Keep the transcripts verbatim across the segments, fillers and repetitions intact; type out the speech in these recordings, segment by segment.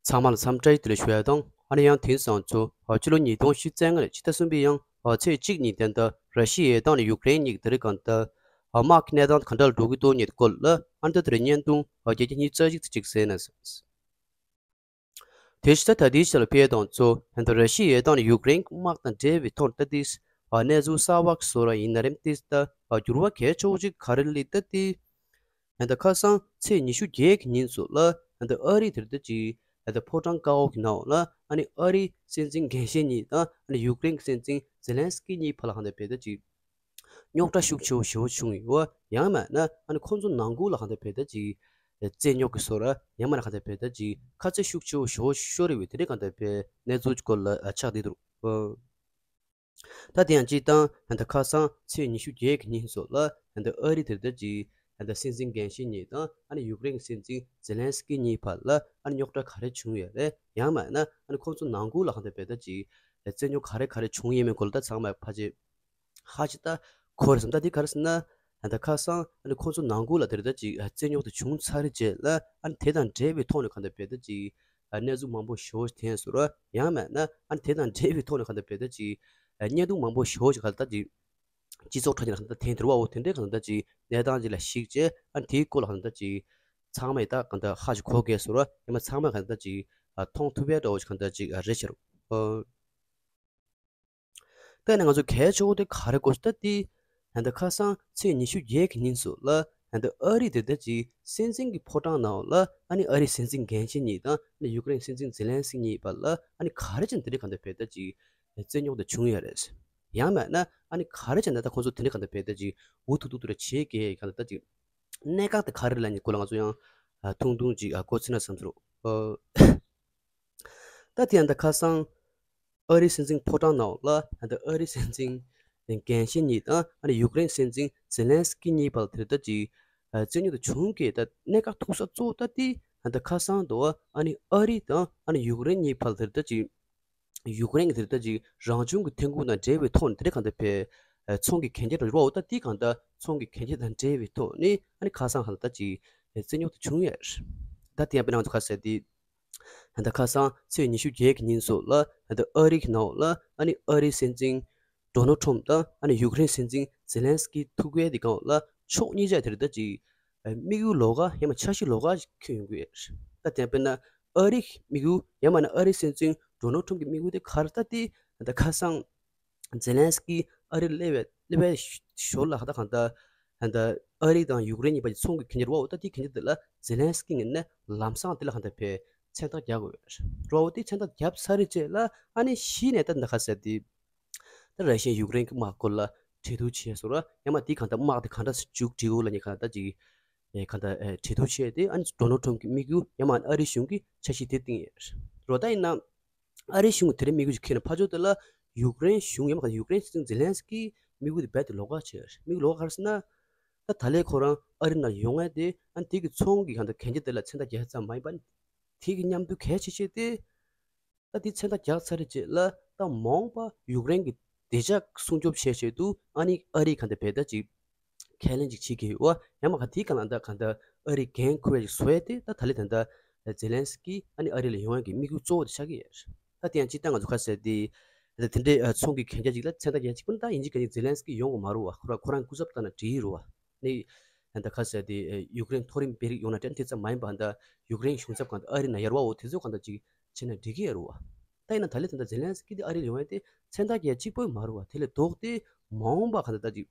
ཚང་མ་ལ་འཚམས་འདྲི་བཀྲ་ཤིས་བདེ་ལེགས་ཞུ་ཡ་དང་། ཨ་ནི་ཡང་དེང་སང་ཚོ་ཕྱི་ལོ་ཉིས་སྟོང་ཉི་ཤུ་རྩ་ལྔ་ཕྱི་ཟླ་གསུམ་པའི་ཡང་ཚེས་གཅིག་ཉིན་དེ་འདྲ་ར་ཤི་ཡའི་ཏང་ནས་ཡུཀ་རེན་གཉིས་ཀྱི་དེ་རིང་གང་ལྟར་དམག་གི་གནས་སྟངས་ག་འདྲ་འགྲོ་གི་འདུག་ཉིད་སྐོར་ལ་ཨ་ནི་ད་དེ་རིང་བརྙན་ཐུང་བརྒྱ་ཆ་ཉི་ཤུ་རྩ་གཅིག་ཙམ་ཅིག་གསན་ན། དེ་བཞིན་ད་ལྟའི་ཆར་ལ་ཕེབས་དང་ཚོ་ད་ར་ཤི་ཡའི་ཏང་ནས་ཡུཀ་རེན་གྱི་དམག་དང་འབྲེལ་བའི་ཐོག་ནས་ད་ལྟའི་གནས་ཚུལ་གསར་བ་བཟོ་ར་ཡིན་ན་རེད། ད་འགྱུར་བ་གལ་ཆེ་བོ་ཅིག་ག་རེ་སླེབས་ད་ལྟའི་ད་ལྟ་ཁ་སང་ཚེས་ཉི་ཤུ་བརྒྱད་ཀྱི་ཉིན་སོགས་ལ་ད་ལྟ་ཨ་རི་དེར་ད་ཅིག་ད་ལྟ་ཕོ་བྲང་དཀར་པོ་གི་ནང་ལ་ཨ་ནི་ཨ་རིའི་སྲིད་འཛིན་རྒན་གཞོན་གཉིས་དང་ཨ་ནི་ཡུཀ་རེན་གྱི་སྲིད་འཛིན་ཛེ་ལན་སི་ཀི་གཉིས་བར་ལ་གང་ལྟར་བྱས་ད་ཅིག་རྙོག་དྲ་ཤུགས་ཆེ་བོ་ཞེ་བོ་བྱུང་ཡོད། ཡང་མིན་ན་ཨ་ནི་ཁོང་ཚོ་ནང་ཁུལ་ལ་གང་ལྟར་བྱས་ད་ཅིག་རྩོད་རྙོག་གི་བཟོ་འདྲ། ཡང་མིན་ན་གང་ལྟར་བྱས་ད་ཅིག་ཁ་ཚ་ཤུགས་ཆེ་བོ་ཞེ་བོ་ཤོར་རེ་བའི་དེ་འདྲའི་གང་ལྟར་བྱས་གནས་ཚུལ་སྐོར་ལ་ཆགས་བསྡད་འདུག་ད་དེ་ཡང་སྤྱིར་བཏང་ད་ལྟ་ཁ་སང་ཚེས་ཉི་ཤུ་བརྒྱད་ཀྱི་ཉིན་སོགས་ལ་ད་ལྟ་ཨ་རི་དེར་ད་ཅིག་ད་ལྟ་སྲིད་འཛིན་རྒན་གཞོན་གཉིས་དང་ཨ་ནི་ཡུཀ་རེན་གྱི་སྲིད་འཛིན་ཛེ་ལན་སི་ཀི་གཉིས་བར་ལ་ཨ་ནི་རྙོག་དྲ་ག་རེ་བྱུང་ཡོད་རེད། ཡང་མིན་ན་ཨ་ནི་ཁོང་ཚོ་ནང་ཁུལ་ལ་གང་ལྟར་བྱས་ད་ཅིག་རྩོད་རྙོག་ག་རེ་ག་རེ་བྱུང་ཡོད་མེད་སྐོར་ལ་ད་ཚང་མས་ཕལ་ཆེར་ཧ་ཅང་ད་གོ་རེད་བསམ། ད་དེ་ག་རེ་ཟེར་ན་ད་ལྟ་ཁ་སང་ཨ་ནི་ཁོང་ཚོ་ནང་ཁུལ་ལ་དེར་ད་ཅིག་རྩོད་རྙོག་དེ་བྱུང་ཚར་རྗེས་ལ་ཨ་ནི་དེ་དང་འབྲེལ་བའི་ཐོག་ནས་གང་ལྟར་བྱས་ད་ཅིག་གནས་ཚུལ་མང་པོ་ཞེ་པོ་ཐོན་སོང་ར། ཡང་མིན་ན་ཨ་ནི་དེ་དང་འབྲེལ་བའི་ཐོག་ནས་གང་ལྟར་བྱས་ད་ཅིག་བརྙན་ཐུང་མང་པོ་ཞེ་པོ་ཅིག་གང་ལྟར་ཅིག་སྤྱི་ཚོགས་ཁྲོད་ནས་གང་ལྟར་ཐོན་དེར་བའོ། དེ་འདྲའི་གང་ལྟར་ཅིག་གནས་སྟངས་ཅིག་ལ་གཞིགས་བྱས་ཨ་ནི་དེའི་སྐོར་ལ་གང་ལྟར་ཅིག་ཚང་མས་ད་གང་ལྟར་ཧ་ཅང་གོ་གལ་སོང་ར། ཡང་མིན་ཚང་མས་གང་ལྟར་ཅིག་མཐོང་ཐུབ་པའི་འདྲ་བོ་ཅིག་གང་ལྟར་ཅིག་རེད་ཤག་ར། ད་ནི་ང་ཚོ་གལ་ཆེ་བོ་དེ་ག་རེ་གོ་ད་དེ་ད་ལྟ་ཁ་སང་ཚེས་ཉི་ཤུ་བརྒྱད་ཀྱི་ཉིན་སོགས་ལ་ད་ལྟ་ཨ་རི་དེ་ད་ཅིག་སྲིད་འཛིན་གྱི་ཕོ་བྲང་ནང་ལ་ཨ་ནི་ཨ་རིའི་སྲིད་འཛིན་རྒན་གཞོན་གཉིས་དང་ཨ་ནི་ཡུཀ་རེན་སྲིད་འཛིན་ཛེ་ལན་སི་ཀི་གཉིས་བར་ལ་ཨ་ནི་ག་རེ་བྱས་ནས་དེ་འདྲའི་གང་ལྟར་བྱས་ད་ཅིག་རྩོད་རྙོག་དེ་བྱུང་ཡོད་རེད། ཡང་མིན་ན་ཨ་ནི་ག་རེ་བྱས་ནས་ད་ཁོང་ཚོ་དེ་འདྲའི་གང་ལྟར་བྱས་ད་ཅིག་འུ་ཐུག་ཐུག་ཐུག་ར་བྱེད་ཀྱི་གང་ལྟར་ད་ཅིག་གནད་འགག་དེ་ག་རེ་ལབ་ནས་སྐོར་ལ་ང་ཚོ་ཡང་ཐུང་ཐུང་ཅིག་མགོ་ཚོས་ན་བསམ་ཚོར། ད་དེ་ཡང་ད་ཁ་སང་ཨ་རིའི་སྲིད་འཛིན་ཕོ་བྲང་ནང་ལ་ད་ཨ་རིའི་སྲིད་འཛིན་རྒན་གཞོན་གཉིས་དང་ཨ་ནི་ཡུཀ་རེན་སྲིད་འཛིན་ཛེ་ལན་སི་ཀི་གཉིས་བར་དེར་ད་ཅིག་རྩོད་རྙོག་དེ་བྱུང་གི་ད་གནད་འགག་ཐུག་ས་གཙོ་བོ་ད་དེ་ད་ཁ་སང་དུ་ཨ་ནི་ཨ་རི་དང་ཨ་ནི་ཡུཀ་རེན་གཉིས་བར་དེར་ད་ཅིག་ཡུཀ་རེན་གྱི་དེར་ད་ཅིག་རང་བྱུང་གི་ཐོན་ཁུངས་དང་འབྲེལ་བའི་ཐོག་ནས་དེ་འདྲའི་གང་ལྟར་བྱས་ཚོང་གི་གན་རྒྱ་རེད་བ། འོ་ད་དེ་གང་ལྟར་ཚོང་གི་གན་རྒྱ་དང་འབྲེལ་བའི་ཐོག་ནས་ཨ་ནི་ཁ་སང་གང་ལྟར་ད་ཅིག་རྩོད་རྙོག་དེ་བྱུང་ཡོད། ད་དེ་ཡང་དཔེར་ན་ང་ཚོ་ག་ཟེར་དེ། ད་ལྟ་ཁ་སང་ཚེས་ཉི་ཤུ་བརྒྱད་ཀྱི་ཉིན་སོགས་ལ་ད་ལྟ་ཨ་རི་གི་ནང་ལ་ཨ་ནི་ཨ་རིའི་སྲིད་འཛིན་ཌོ་ནལ་ཁྲོམ་དང་ཨ་ནི་ཡུཀ་རེན་སྲིད་འཛིན་ཛེ་ལན་སི་ཀི་ཐུག་པའི་དེ་སྒང་ལ་ཕྱོགས་གཉིས་ཆ་དེར་ད་ཅིག་དམིགས་ཡུལ་ལོགས་ཀ་ཡང་མ་འཆར་གཞི་ལོགས་ཀ་ཞིག་འཁྱེར་ཡོང་གི་ཡོད། ད་དེ་དཔེར་ན་ཨ་རི་གི་དམིགས་ཡུལ་ཡང་མིན་ན་ཨ་རིའི་སྲིད་འཛིན་ཌོ་ནལ་ཁྲོམ་གྱི་དམིགས་ཡུལ་དེ་ག་རེ། ད་དེ་ད་ལྟ་ཁ་སང་ཛེ་ལན་སི་ཀི་ཨ་རི་སླེབས་པའི་སླེབས་པའི་ཞོར་ལ་ད་གང་ལྟར་ད་ལྟ་ཨ་རི་དང་ཡུཀ་རེན་གཉིས་བར་གྱི་ཚོང་གི་གན་རྒྱ་རེད་བ། འོ་ད་དེའི་གན་རྒྱ་དེ་ལ་ཛེ་ལན་སི་ཀི་ངོས་ནས་ལམ་སང་དེ་ལ་གང་ལྟར་བྱས་མཚན་རྟགས་རྒྱག་དགོས་རེད་བ། འོ་དེ་མཚན་རྟགས་བརྒྱབ་ཚར་རེད་བྱས་ལ་ཨ་ནི་གཞི་ནས་ད་ད་ག་ཟེར་དེ་ད་ར་ཤི་ཡ་ཡུཀ་རེན་གྱི་དམག་སྐོར་ལ་གྲོས་བསྡུར་བྱས་སོང་ར། ཡང་མ་དེ་གང་ལྟར་དམག་དེ་གང་འདྲ་མཇུག་སྒྲིལ་དགོས་ལབ་མཁན་གང་ལྟར་ཅིག་ཨེ་གང་ལྟར་ཨེ་གྲོས་བསྡུར་བྱས་ཏེ་ཨ་ནི་ཌོ་ནལ་ཁྲོམ་གྱི་དམིགས་ཡུལ་ཡང་མ་ཨ་རིའི་གཞུང་གིས་འཆར་གཞི་དེ་བཏིང་ཡོད་རེད་བ། ད་ཡིན་ན། ཨ་རིའི་གཞུང་གི་དེ་རིང་དམིགས་ཡུལ་ཅིག་འཁྱེར་ནས་ཕར་ཕྱོགས་དེ་ལ་ཡུཀ་རེན་གཞུང་ཡང་མ་ག་ཡུཀ་རེན་སྲིད་འཛིན་ཛེ་ལན་སི་ཀི་དམིགས་ཡུལ་དེ་རྦད་དེ་ལོགས་ཀ་བྱས། དམིགས་ཡུལ་ལོགས་ཀ་ག་རེ་ཟེར་ན། ད་ད་ལས་ཁོ་རང་ཨ་རི་ནང་ཡོང་ཡ་དེ་ཨ་ནི་དེ་གི་ཚོང་གི་གང་ལྟར་གན་རྒྱ་དེ་ལ་མཚན་རྟགས་རྒྱག་ཙམ་མ་ཡིན་པ། དེ་གི་མཉམ་དུ་གལ་ཆེ་ཤོས་དེ། ད་དེ་མཚན་རྟགས་རྒྱག་ཚར་རེད་བྱས་ལ་ད་མ་འོངས་པ་ཡུཀ་རེན་གྱི་བདེ་འཇགས་སྲུང་སྐྱོབ་བྱེད་ཆེད་དུ་ཨ་ནི་ཨ་རིས་གང་ལྟར་བྱས་ད་ཅིག་ཁས་ལེན་ཅིག་བྱེད་ཀྱི་ཡོད་པ། ཡང་མ་ག་དེའི་སྒང་ལ་ད་གང་ལྟར་ཨ་རིས་འགན་འཁུར་ཡ་ཅིག་བཟོ་ཡ་དེ་ད་ད་ལས་ད་ལྟ་ཛེ་ལན་སི་ཀི་ཨ་ནི་ཨ་རི་ལ་ཡོང་ཡ་གི་དམིགས་ཡུལ་གཙོ་བོ་དེ་ཆགས་ཀྱི་ཡོད། ད་དེ་ཡང་སྤྱིར་བཏང་ང་ཚོ་ག་ཟེར་དེ། ད་དེ་འདྲའི་ཚོང་གི་གན་རྒྱ་ཅིག་ལ་མཚན་རྟགས་རྒྱག་ཅིག་པུ་ན་ད་ཡིན་གཅིག་མིན་གཅིག་ཛེ་ལན་སི་ཀི་ཡོང་དགོས་མ་རེད་བ། ཁོ་རང་ཁོ་རང་སྐུ་ཚབ་ལྟ་ན་འགྲིག་གི་རེད་བ། ནི། ད་ག་ཟེར་དེ་ཡུཀ་རེན་མཐོ་རིམ་དཔོན་རིགས་ཡོང་ན་དྲན་དེ་ཙམ་མ་ཡིན་པ་ད་ཡུཀ་རེན་གཞུང་ཚབ་གང་ལྟར་ཨ་རི་ནང་ཡོད་རེད་བ། འོ་དེ་ཚོ་གང་ལྟར་ཅིག་བྱས་ན་འགྲིག་གི་ཡོད་རེད་བ། ད་ཡིན་ན་ད་ལས་ད་ལྟ་ཛེ་ལན་སི་ཀི་དེ་ཨ་རི་ལ་ཡོང་ཡ་དེ་མཚན་རྟགས་རྒྱག་ཡ་གཅིག་པོ་མ་རེད་བ། དེ་ལས་ལྡོག་སྟེ་མ་འོངས་པ་གང་ལྟར་ད་ཅིག་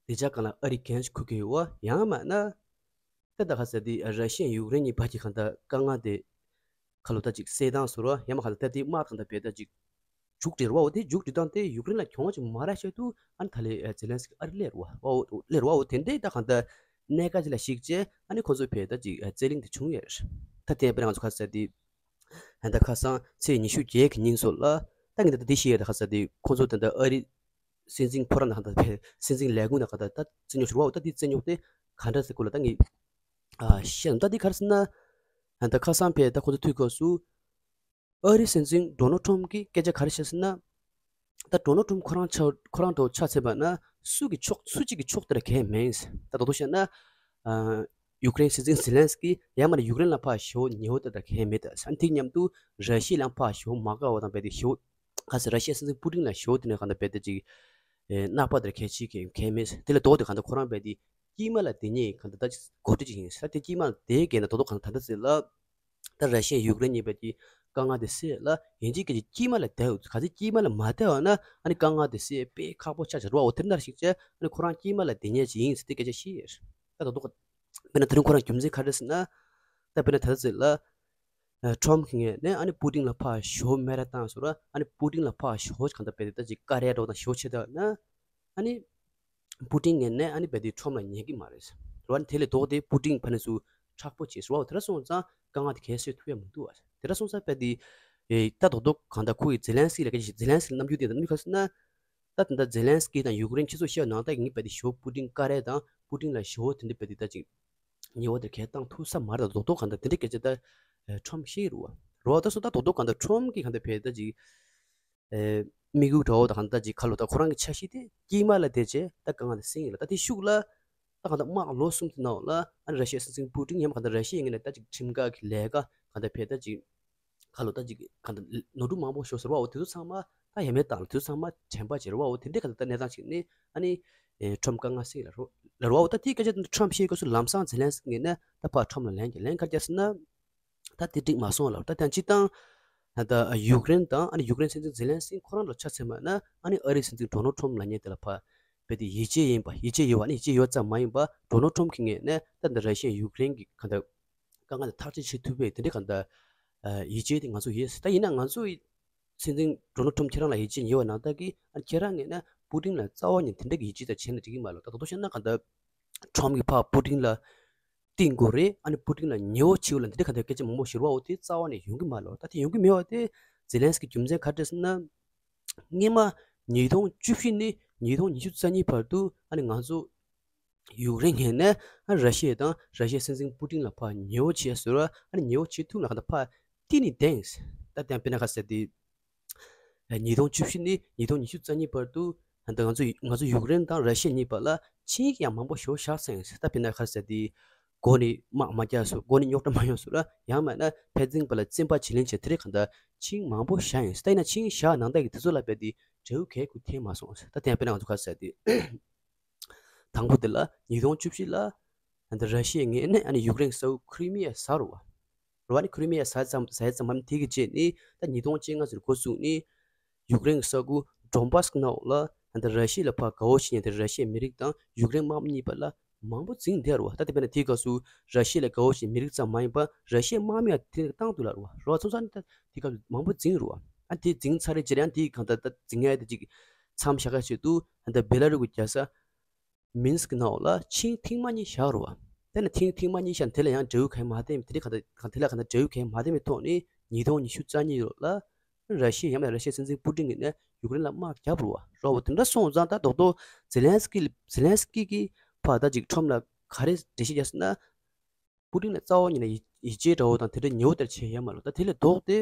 བདེ་འཇགས་སྒང་ལ་ཨ་རི་འགན་ཞིག་འཁུར་གྱི་ཡོད་བ། ཡང་མིན་ན། ད་ད་ག་ཟེར་དེ་ར་ཤི་ཡ་ཡུཀ་རེན་གཉིས་བར་གྱི་གང་ལྟར་དཀའ་ངལ་དེ་ཁ་ལོ་ད་ཅིག་སེལ་སྟངས་སོགས་ར། ཡང་མིན་གང་ལྟར་ད་དེ་དམག་གང་ལྟར་བྱས་ད་ཅིག་མཇུག་སྒྲིལ་བ། འོ་དེ་མཇུག་སྒྲིལ་སྟངས་དེ་ཡུཀ་རེན་ལ་གྱོང་ཅིག་མ་རག་ཆེད་དུ་ཨ་ནི་ད་ལས་ཛེ་ལན་སི་ཀི་ཨ་རི་སླེབས་རེད་བ། འོ་སླེབས་རེད་བ། འོ་དེ་འདྲའི་ད་གང་ལྟར་གནད་འགག་ཅིག་ལ་གཞིགས་བྱས་ཨ་ནི་ཁོ་ཚོ་བྱས་ད་ཅིག་རྩོད་གླེང་དེ་བྱུང་ཡོད་རེད། ད་དེ་དཔེར་ན་ང་ཚོ་ག་ཟེར་དེ། ད་ལྟ་ཁ་སང་ཚེས་ཉི་ཤུ་བརྒྱད་ཀྱི་ཉིན་སོགས་ལ་ད་ངས་ད་ལྟ་འདི་ཤེས་ཡོད། ད་ག་ཟེར་དེ་ཁོ་ཚོ་ད་ལྟ་ཨ་རི་སྲིད་འཛིན་ཕོ་བྲང་ནང་གང་ལྟར་བྱས་སྲིད་འཛིན་ལས་ཁུངས་ནང་གང་ལྟར་ད་རྩོད་རྙོག་བྱུང་བ། འོ་ད་དེ་རྩོད་རྙོག་དེ་ག་འདྲ་ཟེར་སྐོར་ལ་ད་ངས་ཨ་བཤད་ན། ད་དེ་ག་རེ་ཟེར་ན། ད་ལྟ་ཁ་སང་བྱས་ད་ཁོ་ཚོ་ཐུག་སྐབས་སུ་ཨ་རི་སྲིད་འཛིན་ཌོ་ནལ་ཁྲོམ་གྱིས་སྐད་ཆ་ག་རེ་བཤད་ཟེར་ན། ད་ཌོ་ནལ་ཁྲོམ་ཁོ་རང་ཆ་ཁོ་རང་འདྲ་བོ་ཆ་མཚོན་པ་ན་སུ་གི་ཕྱོགས་སུ་གཅིག་གི་ཕྱོགས་དེ་ལ་གལ་མེད། ད་རྡོག་རྡོག་བཤད་ན། ཨ། ཡུཀ་རེན་སྲིད་འཛིན་ཛེ་ལན་སི་ཀི་ཡང་མིན་ན་ཡུཀ་རེན་ལ་ཕར་ཞེ་པོ་ཉེ་བོ་དེ་འདྲ་གང་ཡང་མེད་ད། ཨ་ནི་དེ་མཉམ་དུ་ར་ཤི་ཡ་ལ་ཡང་ཕར་ཞེ་པོ་མ་དགའ་བ་དང་རྦད་དེ་ཞེ་པོ་ག་ཟེར་ར་ཤི་ཡ་སྲིད་འཛིན་པུ་ཏིན་ལ་ཞེ་པོ་དེ་ནས་གང་ལྟར་རྦད་དེ་ཅིག་ཨེ་གནག་པ་དེ་འདྲ་གང་ཅི་གང་ཡང་མེད། དེ་ལས་ལྡོག་སྟེ་གང་ལྟར་ཁོ་རང་རྦད་དེ་དཀྱིལ་མ་ལ་བསྡད་མཁན་གང་ལྟར་ད་འགོ་ཁྲིད་ཅིག་ཡིན་ས། དེ་དཀྱིལ་མ་ལ་བསྡད་མཁན་ན་རྡོག་རྡོག་གང་ལྟར་ད་ལྟ་ཟེར་ལ། ད་ར་ཤི་ཡ་ཡུཀ་རེན་གཉིས་རྦད་དེ་དཀའ་ངལ་དེ་སེལ་ལ་ཡིན་གཅིག་སྐད་ཆ་དཀྱིལ་མ་ལ་བསྡད་ཡོད། ག་ཚོད་དཀྱིལ་མ་ལ་མ་བསྡད་པ་ན་ཨ་ནི་དཀའ་ངལ་དེ་སེལ་དཔེ་ཁག་པོ་ཆགས་ཆགས་རེད་བ། འོ་དེ་འདྲ་ཞིག་བྱས་ཨ་ནི་ཁོ་རང་དཀྱིལ་མ་ལ་བསྡད་མཁན་ཅིག་ཡིན་ཟེར་དེ་སྐད་ཆ་བཤད་ཡོད། ད་རྡོག་རྡོག་དཔེར་ན་དེ་རིང་ཁོ་རང་རྒྱུ་མཚན་ག་རེ་ཟེར་ན། ད་དཔེར་ན་ད་ལྟ་ཟེར་ལ། ཨ་ཁྲོམ་གྱི་ངོས་ནས་ཨ་ནི་པུ་ཏིན་ལ་ཕར་ཞེ་པོ་སྨད་ར་བཏང་སོང་ར། ཨ་ནི་པུ་ཏིན་ལ་ཕར་ཞེ་པོ་གང་ལྟར་རྦད་དེ་ད་ཅིག་བཀའ་རྒྱ་འདྲ་བོ་དང་ཞེ་པོ་བྱེད་ད་ན། ཨ་ནི་པུ་ཏིན་ངོས་ནས་ཨ་ནི་རྦད་དེ་ཁྲོམ་ལ་ཉན་གི་མ་རེད་ཟེར་བ། དེ་ལས་ལྡོག་སྟེ་པུ་ཏིན་ཕ་ནས་སུ་མཁྲེགས་པོ་བྱས་ཟེར་བ། དེ་འདྲ་སོང་ཙང་དཀའ་ངལ་དེ་གས་སེལ་ཐུབ་ཡ་མི་འདུག་བ། དེ་འདྲ་སོང་ཙང་རྦད་དེ་ཨེ་ད་རྡོག་རྡོག་གང་ལྟར་ཁོ་གི་ཛེ་ལན་སི་ཀི་ལ་སྐད་ཆ་ཛེ་ལན་སི་ཀི་ལ་རྣམ་འགྱུར་དེ་འདྲ་མི་ག་ཟེར་ན། ད་ད་ལྟ་ཛེ་ལན་སི་ཀི་དང་ཡུཀ་རེན་ཁྱེད་ཚོ་བཤད་ནང་ལྟར་ངས་རྦད་དེ་ཞེ་པོ་པུ་ཏིན་བཀའ་རྒྱ་དང་པུ་ཏིན་ལ་ཞེ་པོ་དེ་འདྲ་རྦད་དེ་ད་ཅིག་ཉེ་བ་དེ་གས་བཏང་ཐུབ་ས་མ་རེད། ད་རྡོག་རྡོག་གང་ལྟར་དེ་འདྲ་སྐད་ཆ་ད་ཨེ་ཁྲོམ་བཤད་རུ་བ་རུ་བ། ད་སོ་ད་རྡོག་རྡོག་གང་ལྟར་ཁྲོམ་གྱི་གང་ལྟར་བས་ད་ཅིག་ཨེ་དམིགས་ཡུལ་འདྲ་བོ་ད་གང་ལྟར་ཅིག་ཁ་ལོ་ད་ཁོ་རང་གི་འཆར་གཞི་དེ་དཀྱིལ་མ་ལ་བསྡད་བྱས་ད་དཀའ་ངལ་དེ་སེལ་ཡིན་ལ། ད་དེ་ཤུགས་ལ་ད་གང་ལྟར་དམག་ལོ་གསུམ་དེ་ནང་ལ་ཨ་ནི་ར་ཤི་ཡའི་སྲིད་འཛིན་པུ་ཏིན་ཡང་གང་ལྟར་ར་ཤི་ཡའི་ངོས་ནས་ད་ཅིག་ཁྲིམས་འགལ་གྱི་ལས་ཀ་གང་ལྟར་བས་ད་ཅིག་ཁ་ལོ་ད་ཅིག་གང་ལྟར་ནོར་འཁྲུལ་མང་པོ་ཤོར་ཟེར་བའོ། དེ་ཚོ་ཚང་མ་ད་ཡ་མེད་བཏང་ལ། དེ་ཚོ་ཚང་མ་དྲན་པ་བརྗེ་རུ་བའོ། དེ་འདྲའི་གང་ལྟར་ད་གནས་སྟངས་ཅིག་ནི་ཨ་ནི་ཨེ་ཁྲོམ་དཀའ་ངལ་སེལ་ལ་རོ་ལ་རུ་བའོ། ད་དེའི་སྐད་ཆ་དེ་ཁྲོམ་བཤད་སྐབས་སུ་ལམ་སང་ཛེ་ལན་སི་ཀི་ངོས་ནས་ད་ཕར་ཁྲོམ་ལ་ལན་རྒྱག་ལན་ག་རེ་རྒྱག་ཟེར་ན། ད་དེ་འགྲིག་མ་སོང་ལབ། ད་དེ་སྤྱིར་བཏང་ད་ཡུཀ་རེན་དང་ཨ་ནི་ཡུཀ་རེན་སྲིད་འཛིན་ཛེ་ལན་སི་ཁོ་རང་ལ་ཆ་མཚོན་པ་ན་ཨ་ནི་ཨ་རིའི་སྲིད་འཛིན་ཌོ་ནལ་ཁྲོམ་ལབ་མཁན་དེ་ལ་ཕར་རྦད་དེ་ཡིད་ཆེས་ཡིན་པ། ཡིད་ཆེས་ཡོད་པ་ནི་ཡིད་ཆེས་ཡོད་ཙམ་མ་ཡིན་པ། ཌོ་ནལ་ཁྲོམ་གྱི་ངོས་ནས་ད་འདི་ར་ཤི་ཡ་ཡུཀ་རེན་གྱི་གང་ལྟར་དཀའ་ངལ་དེ་ཐག་གཅོད་བྱེད་ཐུབ་པའི་དེ་འདྲའི་གང་ལྟར་ཡིད་ཆེས་དེ་ང་ཚོ་ཡོད། ད་ཡིན་ན་ང་ཚོ་ཡི་སྲིད་འཛིན་ཌོ་ནལ་ཁྲོམ་ཁྱེད་རང་ལ་ཡིད་ཆེས་ཡོད་པ་ནང་ལྟར་གྱི་ཨ་ཁྱེད་རང་ངོས་ནས་པུ་ཏིན་ལ་རྩ་བ་ནས་དེ་འདྲ་གི་ཡིད་ཆེས་དང་བྱས་ན་འགྲིག་གི་མ་རེད། ད་ད་དུང་བཤད་ན་གང་ལྟར་ཁྲོམ་གྱི་ཕར་པུ་ཏིན་ལ་བསྟེན་དགོས་རེད། ཨ་ནི་པུ་ཏིན་ལ་ཉེ་བོ་བྱེད་དགོས་ལ་འདི་འདྲ་ག་འདྲ་སྐད་ཆ་མང་པོ་ཤོར་བའོ། དེ་རྩ་བ་ནས་ཡོང་གི་མ་རེད། ད་དེ་ཡོང་གི་མེད་པ་དེ་ཛེ་ལན་སི་ཀི་རྒྱུ་མཚན་ག་རེ་རེད་ཟེར་ན། སྔོན་མ་ཉིས་སྟོང་བཅུ་བཞི་ནས་ཉིས་སྟོང་ཉི་ཤུ་རྩ་གཉིས་བར་དུ་ཨ་ནི་ང་ཚོ་ཡུཀ་རེན་ངོས་ནས་ཨ་ར་ཤི་ཡ་དང་ར་ཤི་ཡའི་སྲིད་འཛིན་པུ་ཏིན་ལ་ཕར་ཉེ་བོ་བྱས་ཟེར་བ། ཨ་ནི་ཉེ་བོ་བྱེད་ཐུབ་ན་ག་འདྲ་ཕར་བསྟེན་ནས་བསྡད་ཡིན། ད་དེ་ཡང་དཔེར་ན་ག་ཟེར་དེ། ཉིས་སྟོང་བཅུ་བཞི་ནས་ཉིས་སྟོང་ཉི་ཤུ་རྩ་གཉིས་བར་དུ་ད་ང་ཚོ་ང་ཚོ་ཡུཀ་རེན་དང་ར་ཤི་ཡ་གཉིས་བར་ལ་ཆིངས་ཡིག་ཡང་མང་པོ་ཞིག་བཞག་ཚར་ཡིན། ད་དཔེར་ན་ག་ཟེར་དེ། མགོ་ནས་དམག་མ་རྒྱག་སོགས། མགོ་ནས་རྙོག་དྲ་མ་ཡོང་སོགས་ར། ཡང་མིན་ན་ཕན་ཚུན་བར་ལ་བཙན་པ་བྱེད་ལེན་བྱེད་དེ་རེད་གང་ལྟར་ཆིངས་མང་པོ་བཞག་ཡིན། ད་ཡིན་ན་ཆིངས་བཞག་ནང་ལྟར་གྱི་དེ་ཚོ་ལ་རྦད་དེ་འབྲས་བུ་གང་ཡང་ཐོན་མ་སོང་། ད་དེ་ཡང་དཔེར་ན་ང་ཚོ་ག་ཟེར་དེ། དང་པོ་དེ་ལ་ཉིས་སྟོང་བཅུ་བཞི་ལ་ད་ར་ཤི་ཡའི་ངོས་ནས་ཨ་ནི་ཡུཀ་རེན་ས་ཁུལ་ཁི་རི་མི་ཡ་ཟ་རུ་བ། རུ་བ་ནི་ཁི་རི་མི་ཡ་ཟ་ཙམ་ཟ་ཙམ་མམ་དེ་གི་རྗེས་ནི་ད་ཉིས་སྟོང་བཅོ་ལྔ་ཟེར་འགོ་བཙུགས་ནི། ཡུཀ་རེན་གྱི་ས་ཁུལ་ཌོན་བྷ་སི་ནང་ལ་ད་ར་ཤི་ཡ་ལ་ཕར་དགའ་བོ་བྱེད་མཁན་དེ་ར་ཤི་ཡའི་མི་རིགས་དང་ཡུཀ་རེན་དམག་མི་གཉིས་བར་ལ་མང་པོ་འཛིངས་བསྡད་རུ་བ། ད་དེ་དཔེར་ན་དེའི་སྐབས་སུ་ར་ཤི་ཡ་ལ་དགའ་བོ་བྱེད་མི་རིགས་ཙམ་མ་ཡིན་པར་ར་ཤི་ཡའི་དམག་མི་ཡང་དེ་བཏང་འདུག་ལབ་རུ་བ། རུ་བ་ཚོ་ཚང་ནི་ད་དེའི་སྐབས་སུ་མང་པོ་འཛིངས་རུ་བ། ཨ་དེ་འཛིངས་ཚར་རེད་ཅེས་ཡང་དེའི་གང་ལྟར་ད་འཛིང་ཡ་དེ་ཅིག་མཚམས་བཞག་ག་ཆེད་དུ་ད་བེ་ལ་རུ་གི་རྒྱལ་ས་མིན་སི་ཀི་ནང་ལ་ཆིངས་ཐེངས་མ་གཉིས་བཞག་རུ་བ། དེ་ནས་ཐེངས་ཐེངས་མ་གཉིས་བཞག་དེ་ལ་ཡང་འབྲས་བུ་གང་ཡང་མ་ཐོན། དེ་འདྲ་གང་ལྟར་གང་དེ་ལ་གང་ལྟར་འབྲས་བུ་གང་ཡང་མ་ཐོན་པའི་ཐོག་ནས་ཉིས་སྟོང་ཉི་ཤུ་རྩ་གཉིས་ལོ་ལ་ར་ཤི་ཡ་ཡང་མིན་ར་ཤི་ཡའི་སྲིད་འཛིན་པུ་ཏིན་གྱིས་ནས་ཡུཀ་རེན་ལ་དམག་བརྒྱབ་རུ་བ། རོ་བ་དེ་འདྲ་སོང་ཙང་ད་རྡོག་རྡོག་ཛེ་ལན་སི་ཀི་ཛེ་ལན་སི་ཀི་གིས་ཕར་ད་ཅིག་ཁྲོམ་ལ་ག་རེ་འགྲེལ་བཤད་རྒྱག་ཟེར་ན། པུ་ཏིན་ལ་རྩ་བ་ཉིད་ནས་ཡིད་ཡིད་ཆེས་འདྲ་བོ་དང་དེ་འདྲ་ཉེ་བོ་དེར་བྱས་ཡོད་མ་རེད། ད་དེ་ལས་ལྡོག་སྟེ།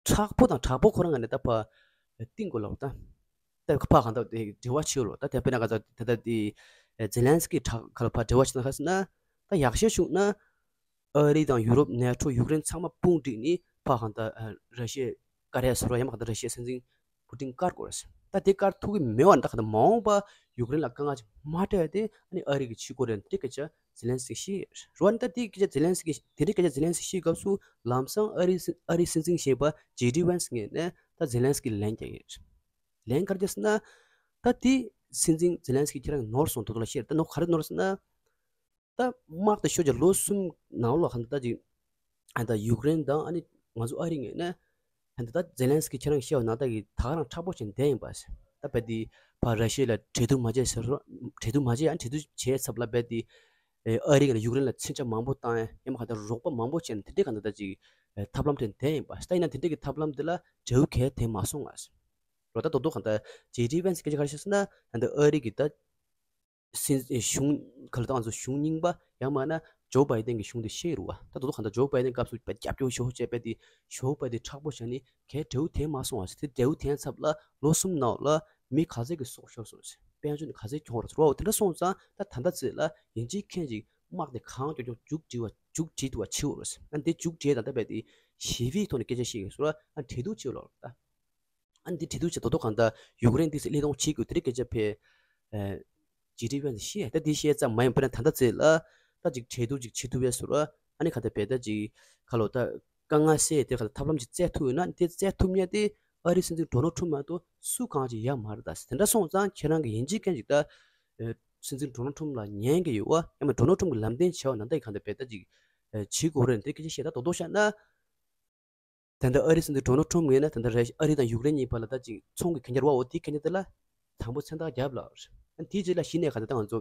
མཁྲེགས་པོ་དང་མཁྲེགས་པོ་ཁོ་རང་ངོས་ནས་ད་ཕར་བསྟེན་དགོས་ལབ་ད། ད་ཕར་གང་ལྟར་དེ་འབྲེལ་བ་བྱེད་དགོས་ལབ་ད། དེ་དཔེར་ན་ག་ཚོད་ད་ལྟ་དེ་ཛེ་ལན་སི་ཀི་ཁྲག་ཁ་ལ་ཕར་འབྲེལ་བ་བྱེད་ན་ག་ཟེར་ན། ད་ཡག་ཤོས་བྱུང་ན། ཨ་རི་དང་ཡུ་རོབ་ནེ་ཊོ་ཡུཀ་རེན་ཚང་མ་དཔུང་བསྒྲིགས་ནས་ཕར་གང་ལྟར་ར་ཤི་ཡ་བཀར་ཡ་ཟེར་བ་ཡང་མ་གང་ལྟར་ར་ཤི་ཡའི་སྲིད་འཛིན་པུ་ཏིན་བཀར་དགོས་རེད། ད་དེ་བཀར་ཐུབ་ཀྱི་མེད་པ་ན་ད་གང་ལྟར་མ་འོངས་པ་ཡུཀ་རེན་ལ་དཀའ་ངལ་ཅིག་མ་སྤྲད་དེ་ཨ་ནི་ཨ་རི་གིས་བྱེད་དགོས་རེད་འདི་སྐད་ཆ་ཛེ་ལན་སི་ཀིས་བཤད་རེད་བ། ནི་ད་དེ་སྐད་ཆ་ཛེ་ལན་སི་ཀིས་དེ་འདྲའི་སྐད་ཆ་ཛེ་ལན་སི་ཀིས་བཤད་སྐབས་སུ་ལམ་སང་ཨ་རི་སྲིད་ཨ་རིའི་སྲིད་འཛིན་གཞོན་པ་ཇེ་ཌི་ཝན་སི་ངོས་ནས་ད་ཛེ་ལན་སི་ཀི་ལན་རྒྱག་གི་རེད། ལན་ག་རེ་རྒྱག་ཟེར་ན། ད་དེ་སྲིད་འཛིན་ཛེ་ལན་སི་ཀི་ཁྱེད་རང་ནོར་སོང་། ད་དུང་ལ་བཤད་རེད། ད་ནོར་ག་རེ་ནོར་ཟེར་ན། ད་དམག་དེ་ཤོར་རྗེས་ལོ་གསུམ་ནང་ལོགས་གང་ལྟར་ད་ཅིག་ཨ་ད་ཡུཀ་རེན་དང་ཨ་ནི་ང་ཚོ་ཨ་རི་ངོས་ནས་ཨ་ད་ད་ཛེ་ལན་སི་ཀི་ཁྱེད་རང་བཤད་པ་ནང་ལྟར་གྱི་ད་ག་རང་མཁྲེགས་པོ་བྱས་བསྡད་ཡིན་པ། ད་རྦད་དེ་ཕར་ར་ཤི་ཡ་ལ་གྲོས་བསྡུར་མ་བྱས་ཟེར་རོ། གྲོས་བསྡུར་མ་བྱས་ཨ་གྲོས་བསྡུར་བྱས་ཚབ་ལ་རྦད་དེ་ཨ་རི་ངོས་ནས་ཡུཀ་རེན་ལ་མཚོན་ཆ་མང་པོ་བཏང་ཡ་ཡང་མ་གང་ལྟར་རོགས་པ་མང་པོ་བྱས་ནས་དེ་འདྲའི་གང་ལྟར་ད་ཅིག་ཐབས་ལམ་དེ་བསྟེན་ཡིན་པ། ད་ཡིན་ན་དེ་འདྲའི་གི་ཐབས་ལམ་དེ་ལ་འབྲས་བུ་གང་ཡང་ཐོན་མ་སོང་ང་། རོ་ད་རྡོག་རྡོག་གང་ལྟར་ཇེ་ཌི་ཝན་སི་སྐད་ཆ་ག་རེ་བཤད་ཟེར་ན་ཨ་ད་ཨ་རི་གི་ད། སྲིད་གཞུང་ག་ལ་ད་ང་ཚོ་གཞུང་རྙིང་པ་ཡང་མིན་ན་ཇོ་བྷའི་ཏན་གྱི་གཞུང་དེ་བཤད་རུ་བ། ད་དོ་དོ་གང་ལྟར་ཇོ་བྷའི་ཏན་སྐབས་སུ་རྒྱབ་སྐྱོར་ཞེ་པོ་བྱས་པ་དེ་ཞེ་པོ་བ་དེ་མཁྲེགས་པོ་བྱས་ནས་གའི་འབྲས་བུ་ཐོན་མ་སོང་བ། དེ་འབྲས་བུ་ཐོན་ཚབ་ལ་ལོ་གསུམ་ནང་ལ་མི་ག་ཚད་ཀྱི་སྲོག་ཤོར་སོང་ཟེར། དཔལ་འབྱོར་ནི་ག་ཚད་གྱོང་རག་སོང་ར་བ། དེ་འདྲ་སོང་ཙང་ད་ད་ལྟ་ཚེ་ལ་ཡིན་གཅིག་མཁན་གཅིག་ དམག་དེ་གང་མགྱོགས་མགྱོགས་མཇུག་སྒྲིལ་བ་མཇུག་སྒྲིལ་ཐུབ་པ་བྱེད་དགོས། ཨ་ནི་དེ་མཇུག་སྒྲིལ་དང་ད་བས་དེ་ཞི་བའི་ཐོག་ནས་སྐད་ཆ་བཤད་དགོས་སོ། ཨ་ནི་གྲོས་བསྡུར་བྱེད་ལོ་ད། ཨ་ནི་དེ་གྲོས་བསྡུར་བྱེད་དོ་དོ་གང་ལྟར་ཡུཀ་རེན་དེ་སླེབས་གཏོང་བྱེད་དགོས་དེ་རིགས་སྐད་ཆ་ཕེ། ཇི་ཌི་ཝན་བཤད་ད་དེ་བཤད་ཙམ་མ་ཡིན་པར་ད་ལྟ་ཚེ་ལ་ད་ཅིག་གྲོས་བསྡུར་ཅིག་བྱེད་ཐུབ་པའི་སོ། ཨ་ནི་ག་ད་བས་ད་ཅིག་ཁ་ལོ་ད་དཀའ་ངལ་སེལ་དེ་ག་ད་ཐབས་ལམ་ཅིག་བཙལ་ཐུབ་ཡོད་ན་དེ་བཙལ་ཐུབ་ཉེ་དེ་ཨ་རིའི་སྲིད་འཛིན་ཌོ་ནལ་ཁྲུམ་མ་གཏོགས་སུ་གང་ཅིག་ཡོད་མ་རེད། ད་དེ་འདྲ་སོང་ཙང་ཁྱེད་རང་གི་ཡིན་གཅིག་མཁན་ཅིག་ད་སྲིད་འཛིན་ཌོ་ནལ་ཁྲུམ་ལ་ཉན་གི་ཡོད་བ། ཡང་མ་ཌོ་ནལ་ཁྲུམ་གི་ལམ་སྟོན་བྱས་བ་ན་ད་ག་ད་བས་ད་ཅིག་བྱེད་དགོས་རེད་དེ་སྐད་ཆ་བཤད་ད་དོ་དོ་བཤད་ན། ད་ལྟ་ཨ་རིའི་སྲིད་འཛིན་ཌོ་ནལ་ཁྲུམ་ངོས་ནས་ད་ལྟ་རེ་ཨ་རི་དང་ཡུཀ་རེན་གཉིས་བར་ལ་ད་ཅིག་ཚོང་གི་གན་རྒྱ་རེད་བ། འོ་དེའི་གན་རྒྱ་དེ་ལ་དང་པོ་མཚན་རྟགས་བརྒྱབ་ལ། ཨ་ནི་དེའི་རྗེས་ལ་གཞི་ནས་ག་ད་ད་ང་ཚོ་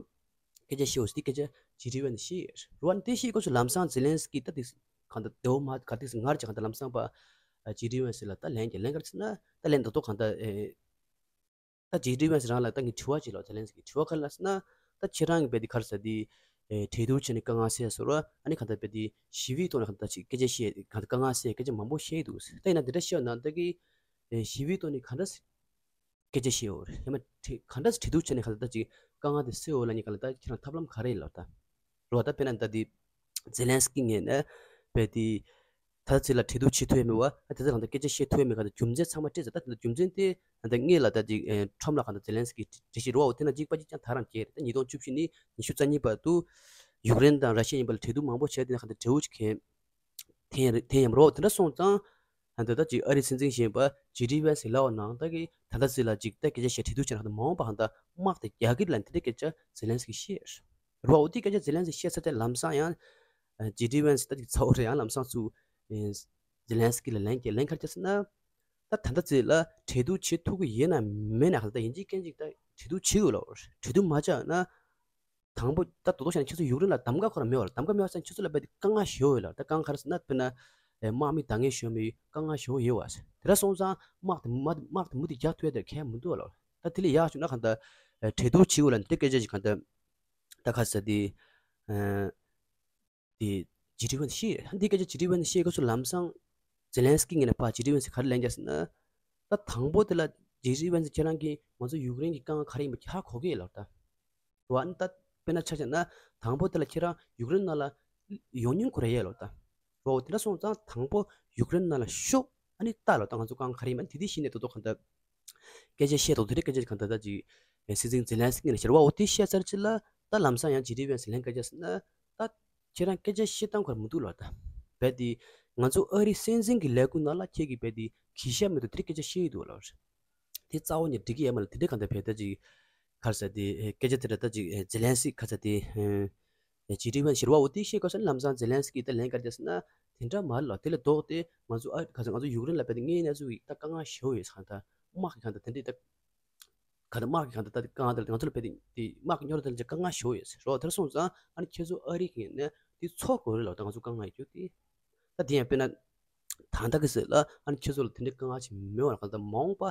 སྐད་ཆ་བཤད་འོ་དེའི་སྐད་ཆ་ཇི་ཌི་ཝན་ནས་བཤད་རེད་བ། ཨ་ནི་དེ་བཤད་དགོས་སུ་ལམ་སང་ཛེ་ལན་སི་ཀི་ད་དེ་ག་ད་དེའོ་མ་ག་དེ་སྔར་གྱི་ག་ད་ལམ་སང་པ་ཇི་ཌི་ཝན་སི་ལ་ད་ལན་གྱི་ལན་ག་རེ་ཟེར་ན་ད་ལན་ད་དོ་ག་ད། ད་ཇེ་ཌི་ཝན་སི་རང་ལ་ད་ངས་དྲི་བ་ཅིག་ལ་ཛེ་ལན་སི་ཀི་དྲི་བ་ག་རེ་ལབ་ཟེར་ན། ད་ཁྱེད་རང་གི་བས་དེ་ག་རེ་ཟེར་དེ་གྲོས་བསྡུར་བྱས་ནས་དཀའ་ངལ་སེལ་ཟེར་བ། ཨ་ནི་ག་ད་བས་དེ་ཞི་བའི་ཐོག་ནས་ག་ད་ཅིག་སྐད་ཆ་བཤད་ག་ད་དཀའ་ངལ་སེལ་སྐད་ཆ་མང་པོ་བཤད་འདུག་ད་ཡིན་ན་འདི་འདྲ་བཤད་ན་ད་གི་ཞི་བའི་ཐོག་ནས་ག་འདྲ་སྐད་ཆ་བཤད་འོ་རེད། ཡང་མ་ག་འདྲ་གྲོས་བསྡུར་བྱས་ནས་ག་ད་ཅིག་དཀའ་ངལ་དེ་སེལ་འོ་ལ་ནི་ག་ལ་ད་ཁྱེད་རང་ཐབས་ལམ་ག་རེ་ཡིན་ལབ་ད། རོ་ད་དཔེར་ན་ད་དེ་ཛེ་ལན་སི་ཀི་ངོས་ནས་བས་དེ་ད་ཚེ་ལ་གྲོས་བསྡུར་བྱེད་ཐུབ་ཡ་མེད་བ། ད་དེ་ཚེ་ལ་ད་སྐད་ཆ་བཤད་ཐུབ་ཡ་མེད་ག་ད་རྒྱུ་མཚན་ཚང་མ་སྤྲད་ཚེ་ད་དེ་ལ་རྒྱུ་མཚན་དེ་ད་ངེད་ལ་ད་ཅིག་ཁྲོམ་ལ་ག་ད་ཛེ་ལན་སི་ཀི་འགྲེལ་བཤད་རོ་འོ་དེ་ན་གཅིག་པ་གཅིག་ཀྱང་ད་རང་བརྒྱད་རེད། ད་ཉིས་སྟོང་བཅུ་བཞི་ནས་ཉི་ཤུ་རྩ་གཉིས་བར་དུ་ཡུཀ་རེན་དང་ར་ཤི་ཡ་གཉིས་བར་ལ་གྲོས་བསྡུར་མང་པོ་བྱས་དེ་ན་ག་ད་འབྲེལ་བ་ཅིག་གས་འཐེན་ཡ་རེད། འཐེན་ཡ་མ་རོ་དེ་འདྲ་སོང་ཙང་། ད་ལྟ་ཅིག་ཨ་རིའི་སྲིད་འཛིན་གཞོན་པ་ཇེ་ཌི་ཝན་སི་ལབ་པ་ནང་ད་གི་ད་ལྟ་ཚེ་ལ་ཅིག་ད་སྐད་ཆ་བཤད་གྲོས་བསྡུར་བྱས་ན་ད་མ་འོངས་པ་གང་ལྟར་དམག་དེ་རྒྱག་གི་ལ་འདི་འདྲའི་སྐད་ཆ་ཛེ་ལན་སི་ཀི་བཤད་རེད་བ། འོ་དེ་སྐད་ཆ་ཛེ་ལན་སི་ཀི་བཤད་ཚར་ཏེ་ལམ་སང་ཡང་ཇེ་ཌི་ཝན་སི་ད་ཅིག་ཚ་བོ་རེད། ཡང་ལམ་སང་ཚུ་ཛེ་ལན་སི་ཀི་ལ་ལན་སྐྱེལ་ལན་ག་རེ་བྱས་ཟེར་ན། ད་ད་ལྟ་ཚེ་ལ་གྲོས་བསྡུར་བྱེད་ཐུབ་ཀྱི་ཡོད་ན་མེད་ན་ག་ད་ཡིན་གཅིག་མཁན་གཅིག་ད་གྲོས་བསྡུར་བྱེད་དགོས་ལ། གྲོས་བསྡུར་མ་བྱས་ན། དང་པོ་ད་དོ་དོ་བྱས་ན་ཁྱེད་ཚོ་ཡུཀ་རེན་ལ་གདམ་ག་ཁོ་རང་མེད་བ་ལ། གདམ་ག་མེད་བ་ཟེར་ན་ཁྱེད་ཚོ་ལ་རྦད་དེ་དཀའ་ངལ་ཞེ་པོ་ཡོད་ལ། ད་དཀའ་ངལ་ག་རེ་ཟེར་ན་དཔེར་ན་དམག་མི་འདང་ངེས་ཞེ་པོ་མེད་དཀའ་ངལ་ཞེ་པོ་ཡོད་བ། དེ་འདྲ་སོང་ཙང་དམག་དེ་མ་དམག་དེ་མུ་མཐུད་རྒྱག་ཐུབ་ཡ་དེ་གལ་མི་འདུག་བ་ལ། ད་དེ་ལས་ཡག་བྱུང་ན་གང་ལྟར་གྲོས་བསྡུར་བྱེད་དགོས་ལ་འདི་སྐད་ཆ་ཞིག་གང་ལྟར་ད་ག་ས་དེ། དེ་ཇི་ཌི་ཝན་སི་ཤེས་འདི་སྐད་ཆ་ཇི་ཌི་ཝན་སི་ཤེས་སྐབས་སུ་ལམ་སང་ཛེ་ལན་སི་ཀི་ངོས་ནས་ཕར་ཇི་ཌི་ཝན་སི་ག་རེ་ལན་རྒྱག་ཟེར་ན། ད་དང་པོ་དེ་ལ་ཇི་ཌི་ཝན་སི་ཁྱེད་རང་གིས་ང་ཚོ་ཡུཀ་རེན་གྱི་དཀའ་ངལ་ག་རེ་ཡིན་པ་ཧ་གོ་གི་ཡོད་ལ་ད། རོ་ཨ་ནི་ད་དཔེར་ན་ཆ་བཞག་ན་དང་པོ་དེ་ལ་ཁྱེད་རང་ཡུཀ་རེན་ནང་ལ་ཡོང་མྱོང་ཁོ་ར་ཡོད་ལ་ད། རོ་དེ་འདྲ་སོང་ཙང་དང་པོ་ཡུཀ་རེན་ནང་ལ་ཤོག་ཨ་ནི་ལྟ་ལ་ད་ང་ཚོ་དཀའ་ངལ་ག་རེ་ཡིན་པ་དེ་དེ་གཞི་ནས་དོ་དོ་གང་ལྟར་སྐད་ཆ་བཤད་དོ་དེ་རེད། སྐད་ཆ་གང་ལྟར་ད་ཅིག་སྲིད་འཛིན་ཛེ་ལན་སི་ཀི་ངོས་ནས་ཤར་བ་འོ་དེ་བཤད་ཚར་ཅིག་ལ་ད་ལམ་སང་ཡང་ཇི་ཌི་ཝན་སི་ལན་སྐད་ཆ་ཟེར་ན་ད། ཁྱེད་རང་སྐད་ཆ་བཤད་སྟངས་ཁོ་ར་མི་འདུག་ལ་ད། རྦད་དེ་ང་ཚོ་ཨ་རིའི་སྲིད་འཛིན་གྱི་ལས་ཁུངས་ནང་ལ་ཁྱེད་ཀྱིས་རྦད་དེ་གུས་ཞབས་མེད་དུ་དེ་འདྲའི་སྐད་ཆ་བཤད་ཡི་འདུག་ལ། དེ་རྩ་བ་ནས་འགྲིག་གི་ཡོད་མ་རེད། དེ་འདྲའི་གང་ལྟར་བས་ད་ཅིག་ག་རེ་ཟེར་དེ་སྐད་ཆ་དེ་འདྲ་ད་ཅིག་ཛེ་ལན་སི་ཀི་ག་རེ་ཟེར་དེ་ཇི་ཌི་ཝན་སི་ཤར་བ་འོ་དེ་བཤད་སྐབས་སུ་ལམ་སང་ཛེ་ལན་སི་ཀི་ད་ལན་ག་རེ་རྒྱག་ཟེར་ན་དེ་འདྲ་མ་རེད་ལ། དེ་ལས་ལྡོག་སྟེ་ང་ཚོ་ཨ་ག་རེ་ཟེར་ང་ཚོ་ཡུཀ་རེན་ལ་རྦད་དེ་དངོས་གནས་ཚུལ་གྱི་ད་དཀའ་ངལ་ཞེ་པོ་ཡོད་ས་གང་ལྟར་དམག་གི་གང་ལྟར་དེ་འདྲའི་ད། གང་ལྟར་དམག་གི་གང་ལྟར་ད་དེ་གང་ལྟར་ང་ཚོ་ལ་དཔེ་དེ་དེ་དམག་གི་རྙོག་དྲ་དེ་ལ་དཀའ་ངལ་ཞེ་པོ་ཡོད་ཟེར་རོ། དེར་སོང་ཙང་ཨ་ནི་ཁྱེད་ཚོ་ཨ་རི་གི་ནས་དེ་ཚོར་དགོས་རེད་ལ། ད་ང་ཚོ་དཀའ་ངལ་ཡོད་རྒྱུ་དེ་ད་དེ་ཡང་དཔེར་ན་ད་ལྟ་གི་ཟེར་ལ་ཨ་ནི་ཁྱེད་ཚོ་ལ་དེ་འདྲའི་དཀའ་ངལ་ཞིག་མེད་པ་ལ་གང་ལྟར་མ་འོངས་པ་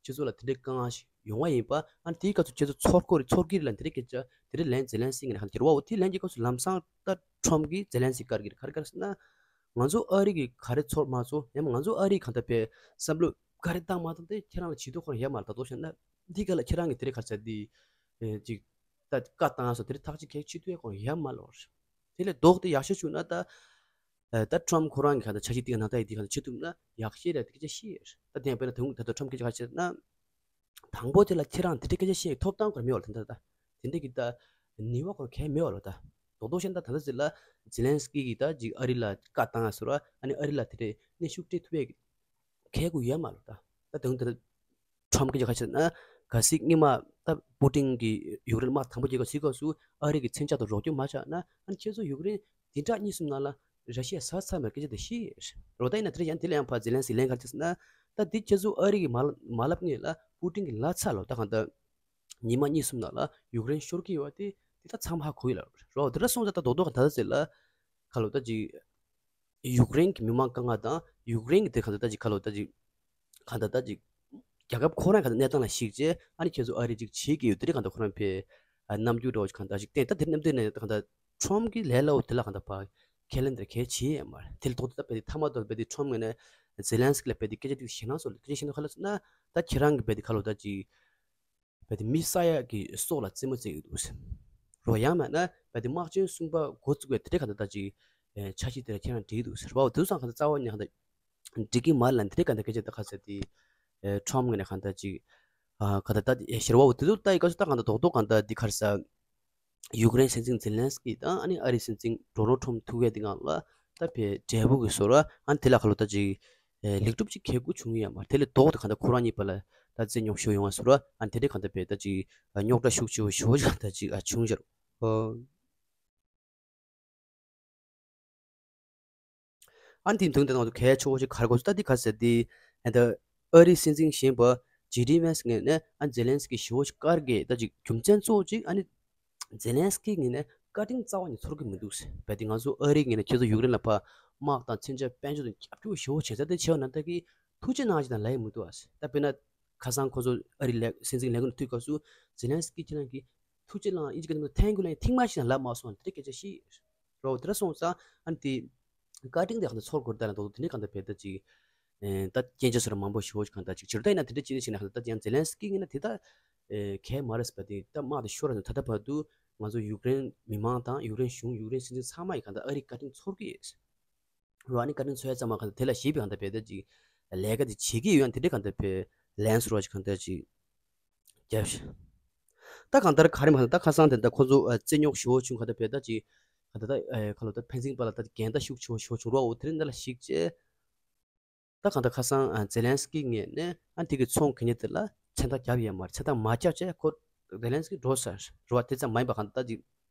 ཁྱེད་ཚོ་ལ་དེ་འདྲའི་དཀའ་ངལ་ཞིག་ཡོང་བ་ཡིན་པ་ཨ་ནི་དེའི་སྐབས་སུ་ཁྱེད་ཚོ་ཚོར་དགོས་རེད། ཚོར་གི་རེད་ལ་དེ་འདྲའི་སྐད་ཆ་དེ་འདྲའི་ལན་ཛེ་ལན་སི་ཀི་ནས་གང་ལྟར་ཁྱེར་བ་འོ་དེ་ལན་གྱི་སྐབས་སུ་ལམ་སང་ད་ཁྲོམ་གྱིས་ཛེ་ལན་སི་ཀི་བཀར་གི་རེད། ག་རེ་བཀར་ཟེར་ན་ང་ཚོ་ཨ་རི་གི་ག་རེ་ཚོར་མ་ཚོར་ཡང་ང་ཚོ་ཨ་རི་གང་ལྟར་བས་བསམ་བློ། ག་རེ་བཏང་མ་བཏང་དེ་ཁྱེད་རང་ལ་བྱེད་དོ་ཁོ་རང་ཡ་མ་ལ་ད་དོ་བྱས་ན་འདི་ག་ལ་ཁྱེད་རང་གི་དེ་རེ་ག་ཚད་འདི་ཅིག་ད་བཀའ་བཏང་སོ་དེ་རེ་ཐག་ཅིག་གལ་ཆེ་དུས་ཁོ་རང་ཡ་མ་ལོར། དེ་ལས་ལྡོག་སྟེ་ཡག་ཤོས་བྱུང་ན་ད་ད་ཁྲོམ་ཁོ་རང་གི་ག་ད་ཆ་ཤས་དེ་ག་ནང་ད་ཡི་དེ་ག་ད་བྱེད་ཐུབ་ན་ཡག་ཤས་རེད། དེ་སྐད་ཆ་བཤད་ད་དེ་ཡང་དཔེར་ན་དེ་ད་ད་ཁྲོམ་སྐད་ཆ་ག་བཤད་ན། དང་པོ་དེ་ལ་ཁྱེད་རང་དེ་འདྲའི་སྐད་ཆ་བཤད་ཐོབ་ཐང་ཁོ་རང་མེད་བ་ལ་དེ་འདྲ་ད། དེ་འདྲའི་གི་ད་ནུས་པ་ཁོ་རང་གལ་མེད་བ་ལ་ད། རྡོག་རྡོག་བཤད་ན་ད་ད་ཟེར་ལ་ཛེ་ལན་སི་ཀི་གི་ད་ཅིག་ཨ་རི་ལ་བཀའ་བཏང་ཡ་ཟེར་བ་ཨ་ནི་ཨ་རི་ལ་དེ་འདྲའི་གནོན་ཤུགས་སྤྲད་ཐུབ་ཡ་གི་གལ་དགོས་ཡོད་མ་ལ་ད། ད་དེ་འདྲ་ཁྲོམ་སྐད་ཆ་ག་བཤད་ན་གལ་སྲིད་སྔོན་མ་ད་པུ་ཏིན་གི་ཡུཀ་རེན་དམག་དང་པོ་རྒྱལ་ཁ་ཟིག་སྐབས་སུ་ཨ་རི་གི་མཚོན་ཆ་དང་རོགས་སྐྱོར་མ་བྱས་ན་ཨ་ནི་ཁྱེད་ཚོ་ཡུཀ་རེན་བདུན་ཕྲག་གཉིས་གསུམ་ནང་ལ་ར་ཤི་ཡ་ཟ་ཚར་མེད་སྐད་ཆ་དེ་ཤེས་རོ། ད་ཡིན་ན་དེ་རིང་ཡང་དེ་ལ་ཡང་ཕར་ཛེ་ལན་སི་ལན་ག་རེ་བྱས་ཟེར་ན། ད་འདི་ཁྱེད་ཚོ་ཨ་རི་གི་མ་མ་ལབ་སྔོན་ལ་པུ་ཏིན་གི་ལབ་ཚར་ལོ། ད་གང་ལྟར་ཉི་མ་གཉིས་གསུམ་ནང་ལ་ཡུཀ་རེན་ཤོར་གི་ཡོད་པ་དེ་དེ་ད་ཚང་མ་ཧ་གོ་ཡི་ལབ་རོ། དེ་འདྲ་སོང་ཙང་ད་རྡོག་རྡོག་ག་ད་ད་ཟེར་ལ་ཁ་ལོ་ད་ཅིག་ཡུཀ་རེན་གྱི་མི་མང་དཀའ་ངལ་དང་ཡུཀ་རེན་གྱི་དེ་གང་ལྟར་ད་ཅིག་ཁ་ལོ་ད་ཅིག་གང་ལྟར་ད་ཅིག་རྒྱལ་ཁབ་ཁོ་རང་གང་ལྟར་གནས་སྟངས་ལ་གཞིགས་བྱས་ཨ་ནི་ཁྱེད་ཚོ་ཨ་རི་ཅིག་བྱེད་ཀྱི་ཡོད། དེ་རིང་གང་ལྟར་ཁོ་རང་ཕེ་རྣམ་འགྱུར་འདྲ་བོ་ཞིག་གང་ལྟར་ཞིག་བསྟན། ད་དེ་རྣམ་འདྲེན་ནས་གང་ལྟར་ཁྲོམ་གྱི་ལས་སླ་བོ་དེ་ལ་གང་ལྟར་ཕ་ཁས་ལེན་དེར་གལ་ཆེ་ཡ་མ་རེད། དེ་ལ་ཐོག་ཏུ་ད་བས་དེ་མཐའ་མ་ཐོག་བས་དེ་ཁྲོམ་ངོས་ནས་ཛེ་ལན་སི་ཀི་ལ་བས་དེ་སྐད་ཆ་དེ་ཞེད་སྣང་སོགས་ལ་སྐད་ཆ་ཞེད་སྣང་ག་ལ་ཟེར་ན་ད་ཁྱེད་རང་གི་བས་དེ་ཁ་ལོ་ད་ཅིག་བས་དེ་མི་ས་ཡ་གི་སྲོག་ལ་རྩེད་མོ་རྩེ་གི་འདུག་ཟེར། རོ། ཡང་མིན་ན་བལ་དེ་དམག་ཆེན་གསུམ་པ་འགོ་བཙུགས་པའི་དེ་འདྲའི་གང་ལྟར་ད་ཅིག་ཨེ་འཆར་གཞི་དེ་ལ་ཁྱེད་རང་འགྲིག་འདུག་ཟེར་བ། དེ་ཚོ་གང་ལྟར་རྩ་བ་ཉིད་ནས་གང་ལྟར་འགྲིག་གི་མ་རེད་ལབ། དེ་འདྲའི་གང་ལྟར་སྐད་ཆ་ད་ག་ཟེར་དེ། ཨེ་ཁྲོམ་ངོས་ནས་གང་ལྟར་ཅིག་ཨ་གང་ལྟར་ད་ཨེ་ཟེར་བ། དེ་ཚོ་ལྟ་ཡི་སྐབས་སུ་ད་གང་ལྟར་རྡོག་རྡོག་གང་ལྟར་འདི་ག་རེ་ཟེར། ཡུཀ་རེན་སྲིད་འཛིན་ཛེ་ལན་སི་ཀི་དང་ཨ་ནི་ཨ་རིའི་སྲིད་འཛིན་ཌོ་ནལ་ཁྲོམ་ཐུག་ཡས་དེ་སྒང་ལ་ད་ཕེ་འབྲས་བུ་གི་བཟོ་འདྲ། ཨ་ནི་དེ་ལ་ཁ་ལོ་ད་ཅིག་ཨེ་ལེགས་གྲུབ་ཅིག་ཁེལ་དགོས་བྱུང་ཡོད་མ་རེད། དེ་ལས་ལྡོག་སྟེ་གང་ལྟར་ཁོ་རང་གཉིས་བར་ལ་ད་རྩོད་རྙོག་ཤུགས་ཡོང་བ་བཟོ་འདྲ། ཨ་ནི་དེ་འདྲའི་གང་ལྟར་ཕེ་ད་ཅིག་ཨ་རྙོག་དྲ་ཤུགས་ཆེ་བ་ཞེ་པོ་ཅིག་གང་ལྟར་ཅིག་ཨ་བྱུང་བཞག་རེད། ཨ་ནི་དེའི་མདུན་དེ་ང་ཚོ་གལ་ཆེ་བོ་ཞིག་ག་རེ་གོ་སོང་ད་འདི་ག་ཟེར་དེ། ཨ་ད་ཨ་རིའི་སྲིད་འཛིན་གཞོན་པ་ཇེ་ཌི་ཝན་སི་ངོས་ནས་ཨ་ཛེ་ལན་སི་ཀི་ཞེ་པོ་ཞིག་བཀར་གི། ད་ཅིག་རྒྱུ་མཚན་གཙོ་བོ་ཅིག་ཨ་ནི་ཛེ་ལན་སི་ཀི་ངོས་ནས་བཀའ་དྲིན་རྩ་བ་ནས་ཚོར་གི་མི་འདུག་ཟེར། རྦད་དེ་ང་ཚོ་ཨ་རི་ངོས་ནས་ཁྱེད་ཚོ་ཡུཀ་རེན་ལ་ཕར་དམག་དང་མཚོན་ཆ་དཔལ་འབྱོར་དང་རྒྱབ་སྐྱོར་ཞེ་པོ་བྱས་ཙང་དེ་བྱས་པ་ན་ད་གི་ཐུགས་རྗེ་གནང་ཞེས་དང་ལབ་ཡ་མི་འདུག་ཨ་ཟེར། ད་དཔེར་ན་ཁ་སང་ཁོ་ཚོ་ཨ་རི་ལས་སྲིད་འཛིན་ལས་ཁུངས་ནས་ཐུག་སྐབས་སུ་ཛེ་ལན་སི་ཀི་ཁྱེད་རང་གི་ཐུགས་རྗེ་གནང་། ཨིན་ཇི་སྐད་ནང་ཐེང་ཀ་ཡུ་ལབ་ཡ་ཐེངས་མ་གཅིག་ཡང་ལབ་མ་སོང་། དེ་འདྲའི་སྐད་ཆ་བཤད་རོ། དེ་འདྲ་སོང་ཙང་ཨ་ནི་དེ་བཀའ་དྲིན་དེ་གང་ལྟར་ཚོར་དགོས་རེད། ད་ལ་དོ་དེ་འདྲའི་གང་ལྟར་བེད་ད་ཅིག་ཨེ་ད་སྐྱོན་ཆ་སོ་ར་མང་པོ་ཞེ་པོ་ཅིག་གང་ལྟར་ཅིག་བྱེད་རོ། ད་ཡིན་ན་དེ་འདྲ་ཅིག་ནས་བྱས་ན་གང་ལྟར་ད་ཡང་ཛེ་ལན་སི་ཀི་ངོས་ནས་དེ་ད་ཨེ་གལ་མ་རེད་ཟེར་བ་དེ་ད་དམག་དེ་ཤོར་ར་ནས་ད་ལྟ་བར་དུ་ང་ཚོ་ཡུཀ་རེན་མི་མང་དང་ཡུཀ་རེན་གཞུང་ཡུཀ་རེན་སྲིད་འཛིན་ཚང་མ་ཡིས་གང་ལྟར་ཨ་རིའི་བཀའ་དྲིན་ཚོར་གི་ཡོད། རོ། ཨ་ནི་བཀའ་དྲིན་ཚོར་ཡ་ཙམ་མ་གང་ལྟར་དེ་ལ་ཞེད་པའི་གང་ལྟར་བེད་ད་ཅིག་ལས་ཀ་དེ་བྱེད་ཀྱི་ཡོད། ཡང་དེ་འདྲའི་གང་ལྟར་བེད་ལན་སོ་ར་ཅིག་གང་ལྟར་ཅིག་རྒྱབ་ཤིག་ད་གང་ལྟར་ག་རེ་མ་གང་ལྟར་ད་ཁ་སང་དེ་ལྟར་ཁོ་ཚོ་ཨ་རྩོད་རྙོག་ཞེ་པོ་བྱུང་། གང་ལྟར་བེད་ད་ཅིག་གང་ལྟར་ད་ཨ་ཁ་ལོ་ད་ཕན་ཚུན་བར་ལ་ད་འགལ་ཟླ་ཤུགས་ཆེ་བོ་ཞེ་པོ་བྱུང་རོ། འོ་དེ་རིང་འདི་ལ་གཞིགས་བྱས། ད་གང་ལྟར་ཁ་སང་ཨ་ཛེ་ལན་སི་ཀི་ངོས་ནས་ཨ་དེ་གི་ཚོང་གི་ཉེ་དེ་ལ་མཚན་རྟགས་བརྒྱབ་ཡོད་མ་རེད། མཚན་རྟགས་མ་བརྒྱབ་བྱས་ཁོ་ཛེ་ལན་སི་ཀི་འགྲོ་ས་རེད་བ། དེ་ཙམ་མ་ཡིན་པ་གང་ལྟར་ད་ཅིག་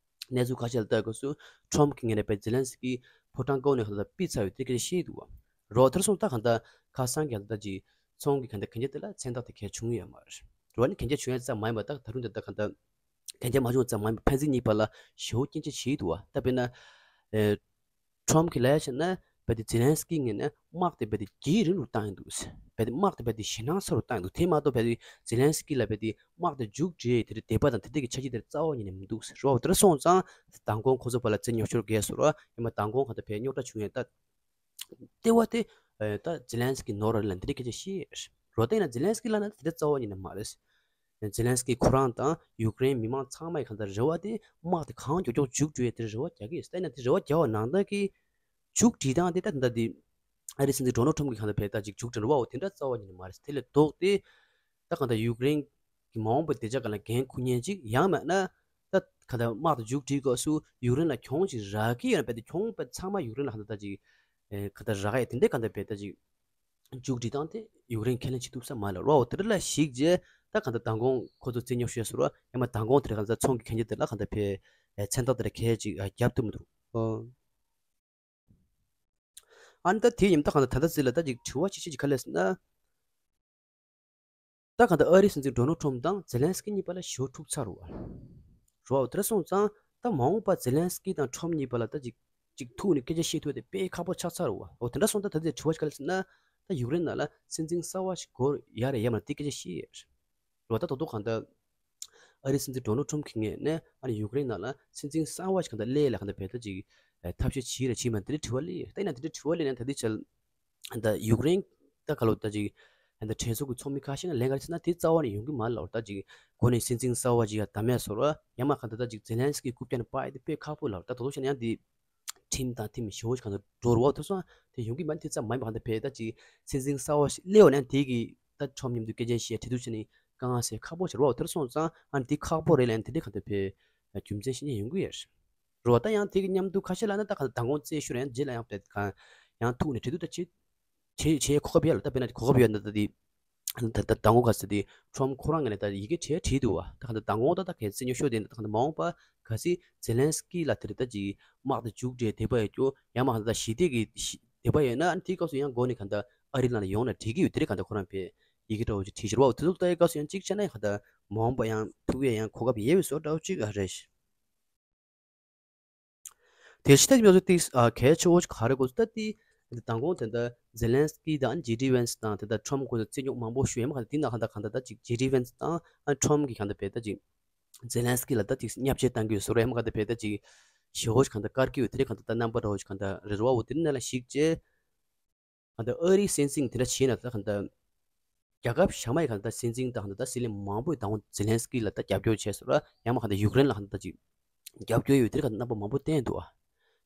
གནས་ཚུལ་ཁ་ཤས་ལ་ལྟ་དགོས་སུ་ཁྲོམ་གི་ངོས་ནས་བེད་ཛེ་ལན་སི་ཀི་ཕོ་བྲང་ཀོང་ནས་གང་ལྟར་ཕུད་ཚར་ཡོད་དེ་སྐད་ཆ་བཤད་འདུག་བ། རོ། དེར་སོང་ད་གང་ལྟར་ཁ་སང་གི་གང་ལྟར་ད་ཅིག་ཚོང་གི་གང་ལྟར་གན་རྒྱ་དེ་ལ་མཚན་རྟགས་དེ་གས་བྱུང་ཡོད་མ་རེད། རོ། ཨ་ནི་གན་རྒྱ་བྱུང་ཡ་ཙམ་མ་ཡིན་པ་ད་ད་རུང་དེ་ད་གང་ལྟར་གན་རྒྱ་མ་བྱུང་ཙམ་མ་ཡིན་པ་ཕན་ཚུན་གཉིས་བར་ལ་ཞེ་པོ་སྐྱོན་ཆ་བྱས་འདུག་བ། ད་དཔེར་ན་ཨེ། ཁྲོམ་གྱིས་ལབ་ཡ་བྱས་ན་རྦད་དེ་ཛེ་ལན་སི་ཀི་ངོས་ནས་དམག་དེ་རྦད་དེ་རྒྱུན་རིང་རུ་བཏང་ཡོད་འདུག་ཟེར། རྦད་དེ་དམག་དེ་རྦད་དེ་ཞེད་སྣང་ཚ་རུ་བཏང་ཡོད་འདུག་དེ་མ་གཏོགས་རྦད་དེ་ཛེ་ལན་སི་ཀི་ལ་རྦད་དེ་དམག་དེ་མཇུག་སྒྲིལ་དེ་འདྲའི་དད་པ་དང་དེ་འདྲ་གི་འཆར་གཞི་དེ་རྩ་བ་ཉིད་ནས་མི་འདུག་ཟེར་རོ། དེ་འདྲ་སོང་ཙང་མདང་དགོང་ཁོ་ཚོ་བར་ལ་རྩོད་རྙོག་ཤོར་གས་སོ་ར། ཡང་མ་མདང་དགོང་གང་ལྟར་བས་རྙོག་དྲ་བྱུང་ཡོད་ད། ལྟེ་བ་དེ་ད་ཛེ་ལན་སི་ཀི་ནོར་རེད་ལ་འདི་འདྲའི་སྐད་ཆ་བཤད་རོ། ད་ཡིན་ན་ཛེ་ལན་སི་ཀི་ལབ་ན་དེ་འདྲ་རྩ་བ་ཉིད་ནས་མ་རེད། ཛེ་ལན་སི་ཀི་ཁོ་རང་དང་ཡུཀ་རེན་མི་མང་ཚང་མ་ཡི་གང་ལྟར་རེ་བ་དེ་དམག་དེ་གང་མགྱོགས་མགྱོགས་མཇུག་སྒྲིལ་ཡས་དེར་རེ་བ་རྒྱག་གི་ཡོད། ད་ཡིན་ན་དེ་རེ་བ་རྒྱག་པ་ནང་ལྟར་གྱི་མཇུག་སྒྲིལ་སྟངས་དེ་ད་ད་དེ་ཨ་རིའི་སྲིད་འཛིན་ཌོ་ནལ་ཁྲོམ་གྱི་གང་ལྟར་བས་ད་ཅིག་མཇུག་སྒྲིལ་རེ་བ་འོ་དེ་འདྲ་རྩ་བ་ཉིད་ནས་མ་རེད། དེ་ལས་ལྡོག་སྟེ་ད་གང་ལྟར་ཡུཀ་རེན་གྱི་མ་འོངས་པའི་བདེ་འཇགས་སྒང་ལ་འགན་འཁུར་མཁན་ཅིག་ཡང་མིན་ན་ད་གང་ལྟར་དམག་དེ་མཇུག་སྒྲིལ་སྐབས་སུ་ཡུཀ་རེན་ལ་གྱོང་ཅིག་རག་གི་ཡོད་ན་རྦད་དེ་གྱོང་རྦད་ཚང་མ་ཡུཀ་རེན་ལ་གང་ལྟར་ད་ཅིག་གང་ལྟར་རག་ཡས་དེ་འདྲའི་གང་ལྟར་བས་ད་ཅིག་མཇུག་སྒྲིལ་སྟངས་དེ་ཡུཀ་རེན་ཁས་ལེན་བྱེད་ཐུབ་ས་མ་རེད་རོ། དེ་འདྲ་ལ་གཞིགས་རྗེས་ད་གང་ལྟར་མདང་དགོང་ཁོ་ཚོ་རྩོད་རྙོག་ཤོར་སོང་རོ། ཡང་མ་མདང་དགོང་དེར་གང་ལྟར་ཚོང་གི་གན་རྒྱ་དེ་ལ་གང་ལྟར་བས་མཚན་རྟགས་དེ་ལ་གས་ཅིག་རྒྱབ་ཐུབ་མི་འདུག་ཨ་ནི་ད་དེ་ཡིན་ད་གང་ལྟར་ད་ལྟ་ཟེར་ལ་ད་ཅིག་དྲི་བ་ཅིག་བཤད་ཅིག་ག་རེ་ཟེར་ན། ད་གང་ལྟར་ཨ་རིའི་སྲིད་འཛིན་ཌོ་ནལ་ཁྲོམ་དང་ཛེ་ལན་སི་ཀི་གཉིས་བར་ལ་ཞེ་པོ་འཁྲུག་ཚར་རོ། རོ། དེ་འདྲ་སོང་ཙང་ད་མ་འོངས་པ་ཛེ་ལན་སི་ཀི་དང་ཁྲོམ་གཉིས་བར་ལ་ད་ཅིག་ཅིག་ཐུག་ནས་སྐད་ཆ་བཤད་ཐུབ་དེ་དཔེ་ཁག་པོ་ཆགས་ཚར་རོ། འོ་དེ་འདྲ་སོང་ད་ད་ལྟའི་དྲི་བ་ཞིག་ག་རེ་ཟེར་ན། ད་ཡུཀ་རེན་ནང་ལ་སྲིད་འཛིན་གསར་བ་ཞིག་དགོས་ཡ་རེད་ཡ་མ་རེད་དེ་སྐད་ཆ་བཤད་ཡོད་རེད། རོ། ད་དོ་དོ་གང་ལྟར་ཨ་རིའི་སྲིད་འཛིན་ཌོ་ནལ་ཁྲོམ་གྱི་ངོས་ནས་ཨ་ནི་ཡུཀ་རེན་ནང་ལ་སྲིད་འཛིན་གསར་བ་ཞིག་གང་ལྟར་སླེབས་ལ་གང་ལྟར་བས་ད་ཅིག་ཐབས་ཤེས་བྱས་ར་བྱས་མ་དེ་འདྲའི་དྲི་བ་སླེབས་ཡོད། ད་ཡིན་ན་དེ་འདྲའི་དྲི་བ་སླེབས་ན་ད་ལྟའི་ཆར་ད་ཡུཀ་རེན་ད་ག་ལོ་ད་ཅིག་ད་གྲོས་ཚོགས་ཀྱི་ཚོགས་མི་ཁ་ཤས་ནས་ལན་ག་རེ་བྱས་ན་དེ་རྩ་བ་ནས་ཡོང་གི་མ་རེད་ལབ། ད་ཅིག་འགོ་ནས་སྲིད་འཛིན་གསར་བ་ཅིག་ཡ་ད་མེད་བཟོ་ར་ཡང་མ་གང་ལྟར་ད་ཅིག་ཛེ་ལན་སི་ཀི་རྐུབ་བཀྱག་ནས་སྤར་ཡ་དེ་དཔེ་ཁག་པོ་ལབ། ད་དོ་དོ་བྱས་ན་ཡང་དེ་ཁྲིམས་དང་ཁྲིམས་ཞེ་པོ་ཞིག་གང་ལྟར་འགྲོ་རུ་བ་དེ་སོང་དེ་ཡོང་གི་མ་དེ་ཙམ་མ་ཡིན་པ་གང་ལྟར་བས་ད་ཅིག་སྲིད་འཛིན་གསར་བ་ཞིག་སླེབས་པ་ནས་དེ་གི་ད་ཁྲོམ་མཉམ་དུ་སྐད་ཆ་བཤད་ཁྲི་ཐུག་བྱས་ནས་དཀའ་ངལ་སེལ་ཁག་པོ་ཞིག་རེད་བ། དེར་སོང་ཙང་ཨ་ནི་དེ་ཁག་པོ་རེད་ལབ་ན་དེ་འདྲའི་གང་ལྟར་བས་རྒྱུ་མཚན་ཤེས་ཉེན་ཡོང་གི་ཡོད་རེད་བ། ད་ཡང་དེ་གི་མཉམ་དུ་ཁ་ཤས་ལ་ན་ད་གང་ལྟར་མདང་དགོང་རྩད་ཤོར་ཡང་རྗེས་ལ་ཡང་བས་གང་ཡང་ཐུག་ནས་ཁྲི་ཐུག་ད་བྱེད་བྱེད་བྱེད་གོ་སྐབས་ཡོད་ལ་ད་དཔེར་ན་གོ་སྐབས་ཡོད་ན་ད་དེ། ད་ད་མདང་དགོང་ག་ཟེར་དེ་ཁྲོམ་ཁོ་རང་ངོས་ནས་ད་ཡི་གེ་བྲིས་བྲིས་འདུག་བ། ད་ག་ད་མདང་དགོང་ད་ད་གལ་སྲིད་ཉོ་ཤོག་དེ་ད་ག་ད་མ་འོངས་པ་གལ་སྲིད་ཛེ་ལན་སི་ཀི་ལ་དེར་ད་ཅིག་དམག་དེ་མཇུག་སྒྲིལ་དད་པ་ཡོད་རྒྱུ་ཡང་མ་ག་ད་ཞི་བདེ་གི་ཞི་དད་པ་ཡོད་ན་ཨ་ནི་དེའི་སྐབས་སུ་ཡང་འགོ་ནས་ག་ད་ཨ་རི་ནང་ལ་ཡོང་ན་འགྲིག་གི་ཡོད། དེ་རེད་ག་ད་ཁོ་རང་བས་ཡི་གེ་འདྲ་བོ་ཅིག་བྲིས་ཤར་བ་དེ་ཚོ་ལྟ་ཡི་སྐབས་སུ་ཡང་གཅིག་བྱས་ན་ཡང་ག་ད་མ་འོངས་པ་ཡང་ཐུག་ཡས་ཡང་གོ་སྐབས་ཡོད་པའི་བཟོ་འདྲ་བོ་ཅིག་ཨ་རེད། དེ་ཕྱི་ཐད་ཀྱི་ཕྱོགས་སུ་ཏིག་ཨ་གལ་ཆེ་བོ་ཞིག་ག་རེ་དགོས་ཟེར་ན་ཏི་འདི་མདང་དགོང་དེ་འདྲ་ཛེ་ལན་སི་ཀི་དང་ཇེ་ཌི་ཝན་སི་དང་དེ་འདྲ་ཁྲོམ་སྐོར་དུ་རྩོད་རྙོག་མང་པོ་ཞུ་ཡོད་མ་ག་དེ་ནང་གང་ལྟར་གང་ལྟར་ད་ཅིག་ཇེ་ཌི་ཝན་སི་དང་ཨ་ཁྲོམ་གྱི་གང་ལྟར་བས་ད་ཅིག་ཛེ་ལན་སི་ཀི་ལ་ད་ཅིག་བརྙས་བཅོས་བཏང་གི་ཡོད་བཟོ་འདྲ་ཡོད་མ་ག་དེ་བས་ད་ཅིག་ཞེ་བོ་ཞིག་གང་ལྟར་བཀར་གྱི་ཡོད། དེ་རིང་གང་ལྟར་ད་རྣམ་པ་འདྲ་བོ་ཞིག་གང་ལྟར་རེད་བ། འོ་དེ་རིང་ནང་ལ་གཞིགས་རྗེས། གང་ལྟར་ཨ་རིའི་སྲིད་འཛིན་དེ་འདྲ་བྱས་ན་ད་གང་ལྟར་རྒྱལ་ཁབ་གཞན་མ་ཡི་གང་ལྟར་སྲིད་འཛིན་དང་གང་ལྟར་སྲིད་བློན་མང་པོས་ད་དུང་ཛེ་ལན་སི་ཀི་ལ་ད་རྒྱབ་སྐྱོར་བྱས་སོང་ར། ཡང་མ་གང་ལྟར་ཡུཀ་རེན་ལ་གང་ལྟར་ད་ཅིག་ རྒྱབ་སྐྱོར་ཡོད་དེ་ག་རྣམ་པ་མང་པོ་བསྟན་འདུག་ཨ།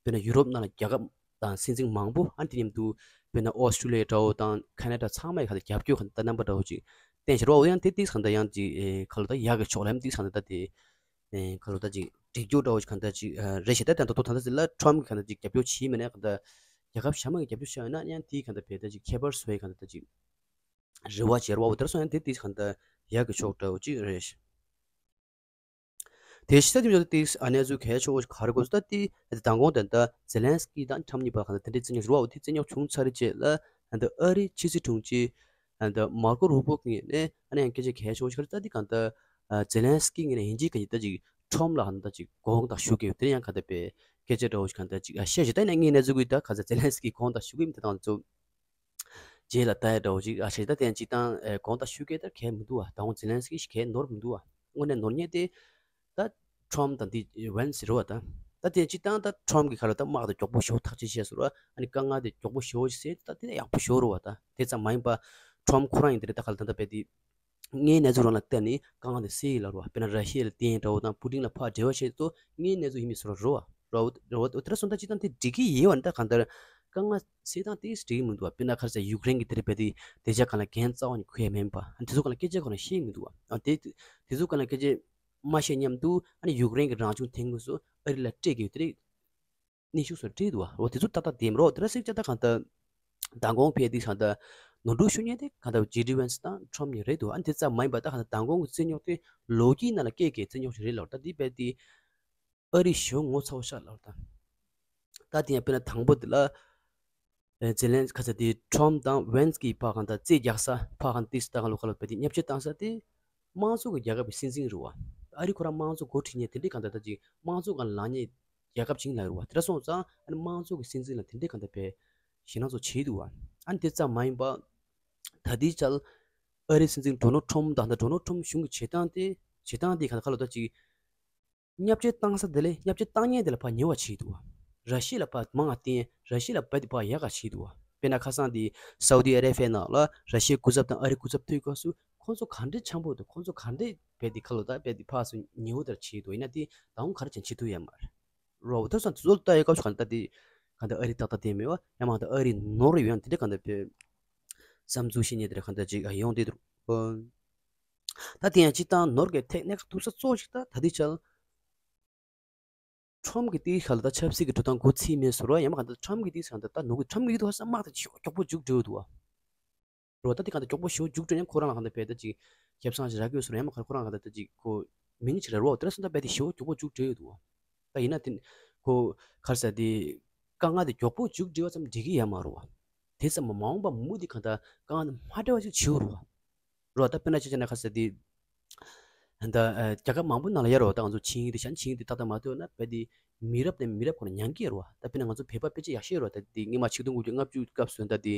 དཔེར་ན་ཡུ་རོབ་ནང་ལ་རྒྱལ་ཁབ་དང་སྲིད་འཛིན་མང་པོ་ཨ་ནི་དེ་མཉམ་དུ་དཔེར་ན་ཨོ་སི་ཀྲུ་ལི་ཡ་འདྲ་བོ་དང་ཁ་ན་ཌ་ཚང་མའི་ག་ད་རྒྱབ་སྐྱོར་ག་ད་རྣམ་པ་འདྲ་བོ་ཅིག་བསྟན་བཞག་རོ། ཡང་དེ་ཏིག་ག་ད་ཡང་ཅིག་ཁ་ལོ་ད་ཡག་གི་ཕྱོགས་ལ་ཡང་ཏིག་ག་ད་ད་དེ་ཁ་ལོ་ད་ཅིག་འགྲིག་རྒྱུ་འདྲ་བོ་ཅིག་ག་ད་ཅིག་རེད་ཤག་ད་ད་ད་ད་ད་ལ་ཁྲོམ་གི་ག་ད་ཅིག་རྒྱབ་སྐྱོར་བྱེད་མི་ནས་ག་ད་རྒྱལ་ཁབ་གཞན་མ་གི་རྒྱབ་སྐྱོར་བྱས་ཡོད་ན་ཡང་དེའི་ག་ད་བས་ད་ཅིག་ཁྱད་པར་བཟོ་ཡི་ག་ད་ད་ཅིག་རེ་བ་བྱེད་རོ། འོ་དེར་སོང་ཡང་དེ་ཏིག་ག་ད་ཡག་གི་ཕྱོགས་འདྲ་བོ་ཅིག་རེད་ཤག་དེ་ཤི་ས་དེ་མྱོང་དེ་ཨ་ནེ་ཚོ་གལ་ཆེ་བོ་ག་རེ་གོ་ད་དེ་མདང་དགོང་དེ་འདྲ་ཛེ་ལན་སི་ཀི་དང་ཁྲམ་གཉིས་བར་ག་ད་དེ་འདྲའི་བརྩི་ཉོག་རུ་བ་དེ་བརྩི་ཉོག་བྱུང་ཚར་རྗེས་ལ་ཨ་འདྲ་ཨ་རིའི་ཕྱི་སྲིད་དྲུང་ཆེ་ཨ་འདྲ་མར་ཀོ་རུ་བོ་ངོས་ནས་ཨ་ནེ་ཡང་སྐད་ཆ་གལ་ཆེ་བོ་ཞིག་ག་རེ་ད་དེ་ག་ད་ཛེ་ལན་སི་ཀི་ངོས་ནས་ཡིན་གཅིག་ག་ཡིན་ད་ཅིག་ཁྲོམ་ལ་ག་ད་ཅིག་དགོངས་དག་ཞུ་གི་ཡོད་དེ་ཡང་ག་ད་པའི་སྐད་ཆ་འདྲ་བོ་ཞིག་ག་ད་ཅིག་ཨ་བཤད་ཞིག་ད་ཡིན་ན་ངའི་གནས་ཚུལ་གི་ད་ག་ད་ཛེ་ལན་སི་ཀི་དགོངས་དག་ཞུ་གི་ཡིན་དེ་དང་ཚོ། རྗེས་ལ་ལྟ་ཡ་འདྲ་བོ་ཅིག་ཨ་ཤེས་ད་དེ་ཡང་སྤྱིར་བཏང་ཨེ་དགོངས་དག་ཞུ་མཁན་ད་གལ་མི་འདུག་བ། ད་འོང་ཛེ་ལན་སི་ཀི་ཞིག་གལ་ནོར་མི་འདུག་བ། དངོས་གནས་ནོར་མཁན་དེ་ད་ཁྲོམ་དང་དེ་ཝན་སི་རེད་བ་ད། ད་དེ་སྤྱིར་བཏང་ད་ཁྲོམ་གི་ཁ་ལ་ད་དམག་དེ་མགྱོགས་པོ་ཞེ་པོ་ཐག་གཅོད་བྱས་སོང་ར། ཨ་ནི་དཀའ་ངལ་དེ་མགྱོགས་པོ་ཞེ་པོ་ཞིག་སེལ་ད་དེ་ཡག་པོ་ཞེ་པོ་རེད་བ་ད། དེ་ཙམ་མ་ཡིན་པ་ཁྲོམ་ཁོ་རང་ཡིན་དེ་རེད་ད་ག་ལ་ད་ད་བས་དེ། ངའི་གནས་ཚུལ་རང་ལ་བལྟས་ནས་དཀའ་ངལ་དེ་སེལ་ཡི་ལ་རོ། དཔེར་ན་ར་ཤི་ཡ་ལ་བརྟེན་འདྲ་བོ་དང་པུ་ཏིན་ལ་ཕར་འབྲེལ་བ་བྱེད་དུས་ངའི་གནས་ཚུལ་ཡིན་མིན་སོ་ར་རོ། རོ་རོ་དེ་ར་སོང་ད་ཅི་དང་དེ་འགྲིག་གི་ཡོད་བ་ནི་ད་གང་ལྟར་དཀའ་ངལ་སེལ་སྟངས་དེ་འགྲིག་གི་མི་འདུག་བ། དཔེར་ན་ཁ་སང་ཡུཀ་རེན་གྱི་དེ་རེད་པས་དེ་དེ་ཆ་གང་ལ་འགན་རྩ་བ་ནས་འཁུར་ཡ་མིན་པ། ཨ་དེ་ཚོ་གང་ལ་སྐད་ཆ་གང་ལ་བཤད་མི་འདུག་བ། ཨ་དེ་དེ་ཚོ་གང་ལ་སྐད་ཆ་མ་བཤད་མཉམ་དུ་ཨ་ནི་ཡུཀ་རེན་གྱི་རང་བྱུང་ཐོན་ཁུངས་སུ་ཨ་རི་ལ་སྤྲད་ཀྱི་ཡོད་དེ་རེད། གནོན་ཤུགས་སུ་སྤྲད་འདུག་བ། འོ་དེ་ཚོ་ཏག་ཏག་བདེན་རོགས་དེ་འདྲ་ཟེར་ཅག་ད་གང་ལྟར་མདང་དགོང་ཕེབས་དུས་གང་ལྟར་ནོར་འཁྲུལ་ཤོར་མཁན་དེ་གང་ལྟར་ཇེ་ཌི་ཝན་སི་དང་ཁྲོམ་གཉིས་རེད་འདུག་ཨ་ནི་དེ་ཙམ་མ་ཡིན་པ་ད་གང་ལྟར་མདང་དགོང་གི་རྩོད་རྙོག་དེ་ལོ་རྒྱུས་ནང་ལ་སྐད་ཀྱི་རྩོད་རྙོག་ཞིག་རེད་ལབ་ད་འདི་དཔེ་དེ་ཨ་རི་ཞེ་པོ་ངོ་ཚ་པོ་ཤག་ལབ་ད། ད་དེ་ཡང་དཔེར་ན་དང་པོ་དེ་ལ་ཨེ་ཛེ་ལན་ཁ་ས་དེ་ཁྲོམ་དང་ཝན་སི་གི་ཕ་གང་ལྟར་རྩོད་རྒྱག་ས་ཕ་གང་ཏིས་ད་གང་ལོ་ཁ་ལོ་དཔེ་དེ་བརྙས་བཅོས་བཏང་ས་དེ། དམངས་གཙོ་གི་རྒྱལ་ཁབ་ཀྱི་སྲིད་འཛིན་རེད་བ། ཨ་རི་ཁོ་རང་དམངས་གཙོ་འགོ་ཁྲིད་མཁན་དེ་འདྲའི་གང་ལྟར་ད་ཅིག་དམངས་གཙོ་སྒང་ལངས་མཁན་རྒྱལ་ཁབ་ཅིག་ལ་རེད་བ། དེ་འདྲ་སོང་ཙང་ཨ་ནི་དམངས་གཙོ་གི་སྲིད་འཛིན་ལ་དེ་འདྲའི་གང་ལྟར་བས་ཞེད་སྣང་ཚོ་བྱེད་འདུག་བ། ཨ་ནི་དེ་ཙམ་མ་ཡིན་པ། ད་ལྟའི་ཆར་ཨ་རིའི་སྲིད་འཛིན་ཌོ་ནལ་ཁྲོམ་དང་ད་ཌོ་ནལ་ཁྲོམ་གཞུང་གི་བྱེད་སྟངས་དེ་བྱེད་སྟངས་དེ་གང་ལྟར་ཁ་ལོ་ད་ཅིག་བརྙས་བཅོས་བཏང་ས་དེ་ལས་བརྙས་བཅོས་བཏང་མཁན་དེ་ལ་ཕར་ཉེ་བ་བྱེད་འདུག་བ། ར་ཤི་ཡ་ལ་ཕར་མང་བ་བསྟན། ར་ཤི་ཡ་ལ་བས་དེ་ཕར་ཡག་ག་བྱེད་འདུག་བ། དཔེར་ན་ཁ་སང་དེ་སའུ་དི་ཨ་རེ་བྷི་ཡ་ནང་ལ་ར་ཤི་ཡའི་སྐུ་ཚབ་དང་ཨ་རིའི་སྐུ་ཚབ་ཐུག་སྐབས་སུ་ཁོང་ཚོ་ག་འདྲའི་འཆམ་པོ་འདུག་ཁོང་ཚོ་ག་འདྲའི་བས་དེ་ཁ་ལོ་ད་བས་དེ་ཕར་ཚུར་ཉེ་བོ་དེར་བྱེད་འདུག་ཡིན་ན་དེ་ད་འོང་ག་རེ་བྱས་བྱེད་ཐུབ་ཡ་མ་རེད། རོ་དེ་སོང་དེ་ཚོ་ལ་ལྟ་ཡའི་སྐབས་སུ་གང་ལྟར་དེ་གང་ལྟར་ཨ་རི་ཏག་ཏག་བསྟན་མེད་བ། ཡང་མ་གཏོགས་ཨ་རི་ནོར་ཡོད་ཡང་དེ་འདྲ་གང་ལྟར་བས་བསམ་ཚུལ་བཤད་མཁན་དེ་འདྲ་གང་ལྟར་ཅིག་ཡོང་བསྡད་འདུག་ད་དེ་ཡང་སྤྱིར་བཏང་ནོར་གྱི་ཐེག་གནད་འགག་ཐུག་ས་གཙོ་བོ་ཞིག་ད་ད་ལྟའི་ཆར་ཁྲོམ་གྱི་དེའི་ཁ་ལ་ད་ཆབ་སྲིད་ཀྱི་འགྲོ་སྟངས་འགོ་ཚུགས་མེད་ཟེར་བ། ཡང་མ་གང་ལྟར་ཁྲོམ་གྱི་དེའི་ཁ་ལ་ད་ནོར་གྱི་ཁྲོམ་གྱི་དེའི་ཐོག་ས་དམག་དེ་ཞེ་པོ་མགྱོགས་པོ་མཇུག་སྒྲིལ་འདུག་བ། རོ་ད་དེ་གང་ལྟར་མགྱོགས་པོ་ཞེ་པོ་མཇུག་སྒྲིལ་ཡང་ཁོ་རང་ལ་གང་ལྟར་བས་ད་ཅིག་ཁེ་བཟང་ཞིག་རག་གི་ཡོད་ཟེར་ཡང་མ་གང་ཁོ་རང་གང་ལྟར་ད་ཅིག་ཁོ་མི་ནི་ཅིག་རེད་རོ། དེ་ར་སོང་ད་བས་དེ་ཞེ་པོ་མགྱོགས་པོ་མཇུག་སྒྲིལ་ཡོད་འདུག་བ། ད་ཡིན་ན་དེ་ཁོ་ག་རེ་ཟེར་དེ་དཀའ་ངལ་དེ་མགྱོགས་པོ་མཇུག་སྒྲིལ་བ་ཙམ་འགྲིག་གི་ཡོད་མ་རེད་བ། དེ་ཙམ་མ་འོངས་པ་མུ་མཐུད་གང་ལྟར་དཀའ་ངལ་དེ་མ་འཕྲད་པ་ཞིག་བྱེད་དགོས་རེད་བ། རོ་ད་དཔེར་ན་ཆ་བཞག་ན་ག་རེ་ཟེར་དེ། ད་ཨ་རྒྱལ་ཁབ་མང་པོ་ནང་ལ་ཡོད་རེད་བ། ད་ང་ཚོ་ཆིངས་ཡིག་དེ་བཞག་ན་ཆིངས་ཡིག་དེ་ཏག་ཏག་མ་ཐོན་ན་བས་དེ་མི་རབས་ནས་མི་རབས་ཁོ་ན་མྱངས་ཀྱི་ཡོད་རེད་བ། ད་དཔེར་ན་ང་ཚོ་བོད་པ་དཔེ་ཆ་ཡག་ཤོས་ཡོད་རེད་བ། ད་དེ་སྔོན་མ་ཆིག་སྟོང་དགུ་བརྒྱ་ལྔ་བཅུ་སྐབས་སུ་ད་དེ་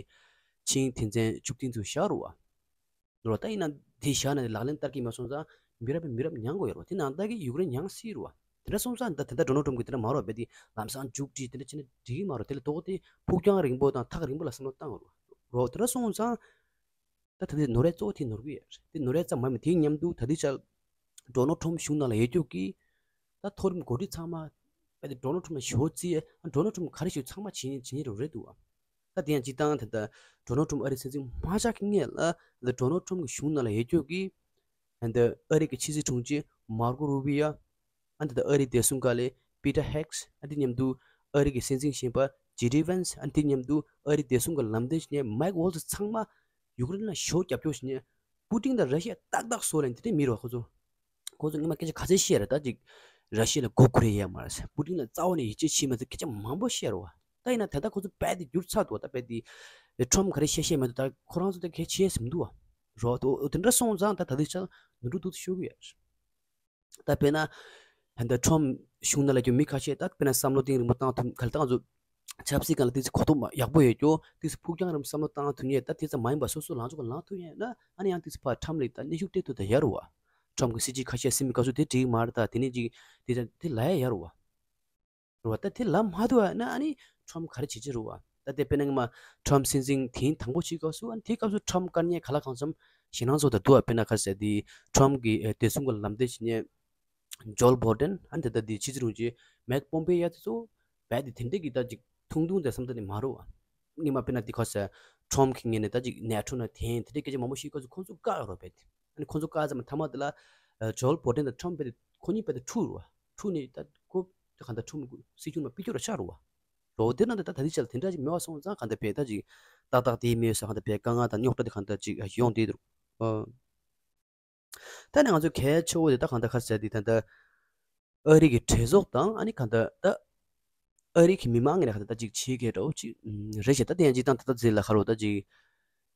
ཆིངས་ཡིག་དེ་ཚན་བཅུ་བདུན་ཚོ་བཞག་རེད་བ། རེད་བ། ད་ཡིན་ན་དེ་བཞག་ན་ལག་ལེན་བསྟར་གྱི་མ་སོང་ཙང་མི་རབས་ནས་མི་རབས་མྱངས་དགོས་ཡོད་རེད་བ། དེ་ནང་ལྟར་གྱི་ཡུཀ་རེན་མྱངས་སྲིད་རེད་བ། དེ་འདྲ་སོང་ཙང་ད་ད་ལྟ་ཌོ་ནལ་ཊམ་གྱིས་དེ་འདྲ་མ་རེད་བ། བས་དེ་ལམ་སང་མཇུག་སྒྲིལ་དེ་འདྲ་བྱས་ན་འགྲིག་གི་མ་རེད། དེ་ལས་ལྡོག་སྟེ་ཕུགས་རྒྱང་རིང་པོ་དང་ཐག་རིང་པོ་ལ་བསམ་བློ་བཏང་དགོས་རེད་བ། རོ་དེ་འདྲ་སོང་ཙང་། ད་ད་ལྟའི་ནོར་འཁྲུལ་གཙོ་བོ་དེ་ནོར་གི་ཡོད་རེད། དེ་ནོར་འཁྲུལ་ཙམ་མ་ཡིན་པ་དེའི་མཉམ་དུ་ད་ལྟའི་ཆར་ཌོ་ནལ་ཊམ་གཞུང་ནང་ལ་ཡོད་རྒྱུ་གི་ད་མཐོ་རིམ་འགོ་ཁྲིད་ཚང་མ་ཨ་ནི་ཌོ་ནལ་ཊམ་ལ་ཞེ་པོ་བརྩི་ཡས། ཨ་ཌོ་ནལ་ཊམ་ག་རེ་ཞིག་ཚང་མ་བྱེད་ཉེན་བྱེད་ཉེན་རེད་འདུག་ཨ། ད་དེ་ཡང་སྤྱིར་བཏང་ད་ལྟ་ཌོ་ནལ་ཊམ་ཨ་རིའི་སྲིད་འཛིན་མ་ཆགས་ཀྱི་སྔོན་ལ་ད་ལྟ་ཌོ་ནལ་ཊམ་གྱི་གཞུང་ནང་ལ་ཡོད་རྒྱུ་གི་ཨ་ནི་ཨ་རི་གི་ཕྱི་སྲིད་དྲུང་ཆེ་མར་ཀོ་རུ་བི་ཡོ། ཨ་ནི་ད་ལྟ་ཨ་རིའི་བདེ་སྲུང་བཀའ་བློན་པི་ཏར་ཧེག་སི། ཨ་ནི་དེ་མཉམ་དུ་ཨ་རི་གི་སྲིད་འཛིན་གཞོན་པ་ཇེ་ཌི་ཝན་སི། ཨ་ནི་དེ་མཉམ་དུ་ཨ་རིའི་བདེ་སྲུང་གི་ལམ་སྟོན་བྱེད་མཁན་མའིག་ཝོལ་ཚི་ཚང་མ་ཡུཀ་རེན་ལ་ཞེ་པོ་རྒྱབ་སྐྱོར་བྱེད་མཁན། པུ་ཏིན་དང་ར་ཤི་ཡ་ཏག་ཏག་བཟོ་ལེན་དེ་འདྲའི་མི་རེད་བ་ཁོ་ཚོ། ཁོ་ཚོ་སྔོན་མ་སྐད་ཆ་ག་ཚད་བཤད་རེད། ད་ཅིག་ར་ཤི་ཡ་ལ་མགོ་སྒུར་ཡས་མ་རེད། པུ་ཏིན་ལ་རྩ་བ་ནས་ཡིད་ཆེས་བྱེད་མ་ཐུབ་སྐད་ཆ་མང་པོ་བཤད་རེད་བ། ད་ཡིན་ན་ད་ལྟ་ཁོ་ཚོ་རྦད་དེ་འགྱུར་ཚར་འདུག་བ། ད་རྦད་དེ་ཊམ་ག་རེ་བཤད་བཤད་མ་ཐུབ། ད་ཁོ་རང་ཚོ་ད་གལ་ཆེ་ཟིན་འདུག་བ། རོ་དོ་དེ་འདྲ་སོང་ཙང་ད་ད་ལྟའི་ཆར་ནོར་འཁྲུལ་འདུག་ཤོད་གི་ཡོད། ད་དཔེར་ན་ད་ལྟ་ཊམ་གཞུང་ནང་ལ་རྒྱུ་མི་ཁ་ཤས་ད་དཔེར་ན་བསམ་བློ་གཏིང་རིང་པོ་བཏང་ཐུབ་ག་ལ་ད་ང་ཚོ་ཆབ་སྲིད་སྒང་ལ་ཏོག་ཙམ་གོ་རྟོགས་ཡག་པོ་ཡོད་རྒྱུ། ཏོག་ཙམ་ཕུགས་རྒྱང་རིང་པོ་བསམ་བློ་བཏང་ཐུབ་མཁན། ད་དེ་ཙམ་མ་ཡིན་པ་སོ་སོ་ལངས་ཕྱོགས་ལ་ལངས་ཐུབ་མཁན་ཡོད་ན་ཨ་ནི་ཡང་ཏོག་ཙམ་ཕར་ཊམ་ལ་ད་གནོན་ཤུགས་སྤྲད་ཐུབ་ད་ཡ་རུ་བ། ཊམ་གི་སྲིད་ཇུས་ཁ་ཤས་སེམས་པའི་སྐབས་སུ་དེ་འགྲིག་མ་རེད། ད་དེ་ནས་ཅིག་དེ་དེ་ལ་ཡ་ཡ་རུ་བ། རེད་བ། ད་དེ་ལབ་མ་ཐུབ་པ་ན་ཨ་ནི་ཊམ་ག་རེ་བྱེད་ཀྱི་རེད་བ། ད་དེ་དཔེར་ན་སྔོན་མ་ཊམ་སྲིད་འཛིན་དེ་དང་པོ་བྱེད་སྐབས་སུ་ཨ་ནི་དེའི་སྐབས་སུ་ཊམ་བཀར་མཁན་ག་ལ་གང་འཚམ་ཞེད་སྣང་བཟོ་ད་འདུག་བ། དཔེར་ན་ག་རེ་ཟེར་དེ་ཊམ་གི་ཨེ་བདེ་སྲུང་གི་ལམ་སྟོན་བྱེད་མཁན་ ཇོལ་བྷོ་ཌེན། ཨ་ནི་དེ་ད་དེ་ཕྱི་སྲིད་དྲུང་ཆེ་མེག་པོམ་པེ་ཡ་དེ་ཚོ་རྦད་དེ་དེ་འདྲས་ཀྱི་ད་ཅིག་ཐུང་ཐུང་དེ་བསམ་ད་ནི་མ་རེད་བ། སྔོན་མ་དཔེར་ན་དེ་ཁ་ཟེར་ཁྲོམ་གྱི་ངོས་ནས་ད་ཅིག་ནེ་ཊོ་ནང་འཐེན་དེ་འདྲས་སྐད་ཆ་མང་པོ་བཤད་སྐབས་སུ་ཁོང་ཚོ་བཀག་རོགས་རྦད་དེ། ཨ་ནི་ཁོང་ཚོ་བཀག་ཙམ་མཐའ་མ་དེ་ལ་ཨ་ཇོལ་བྷོ་ཌེན་དང་ཁྲོམ་རྦད་དེ་ཁོ་གཉིས་རྦད་དེ་འཁྲུག་རོགས། འཁྲུག་ནས་ད་ཁོ་ད་གང་ལྟར་ཁྲོམ་སྲིད་སྐྱོང་ནང་ཕུད་རྒྱུ་ར་ཆགས་རོགས། རོགས་དེ་ན་ད་ད་ལྟའི་ཆ་ལ་དེ་འདྲ་ཅིག་མེད་པ་སོང་ཙང་གང་ལྟར་བས་ད་ཅིག་ཏག་ཏག་དེ་མེད་ས་གང་ལྟར་བས་དཀའ་ངལ་དང་རྙོག་དྲ་དེ་གང་ལྟར་ཅིག་ཡོང་བསྡད་འདུག་ཨ། ད་ནི་ང་ཚོ་གལ་ཆེ་བོ་དེ་ད་གང་ལྟར་ཁ་ཟེར་དེ་ད་ལྟ་ཨ་རི་གི་གྲོས་ཚོགས་དང་ཨ་ནི་གང་ལྟར་ད་ཨ་རི་གི་མི་མང་ངོས་ནས་གང་ལྟར་ད་ཅིག་བྱེད་མཁན་འདྲ་བོ་ཅིག་རེད་ཤག་ད་དེ་ཡང་ཅིག་ད་ད་ལྟ་ཟེར་ལ་ཁ་རོག་ད་ཅིག་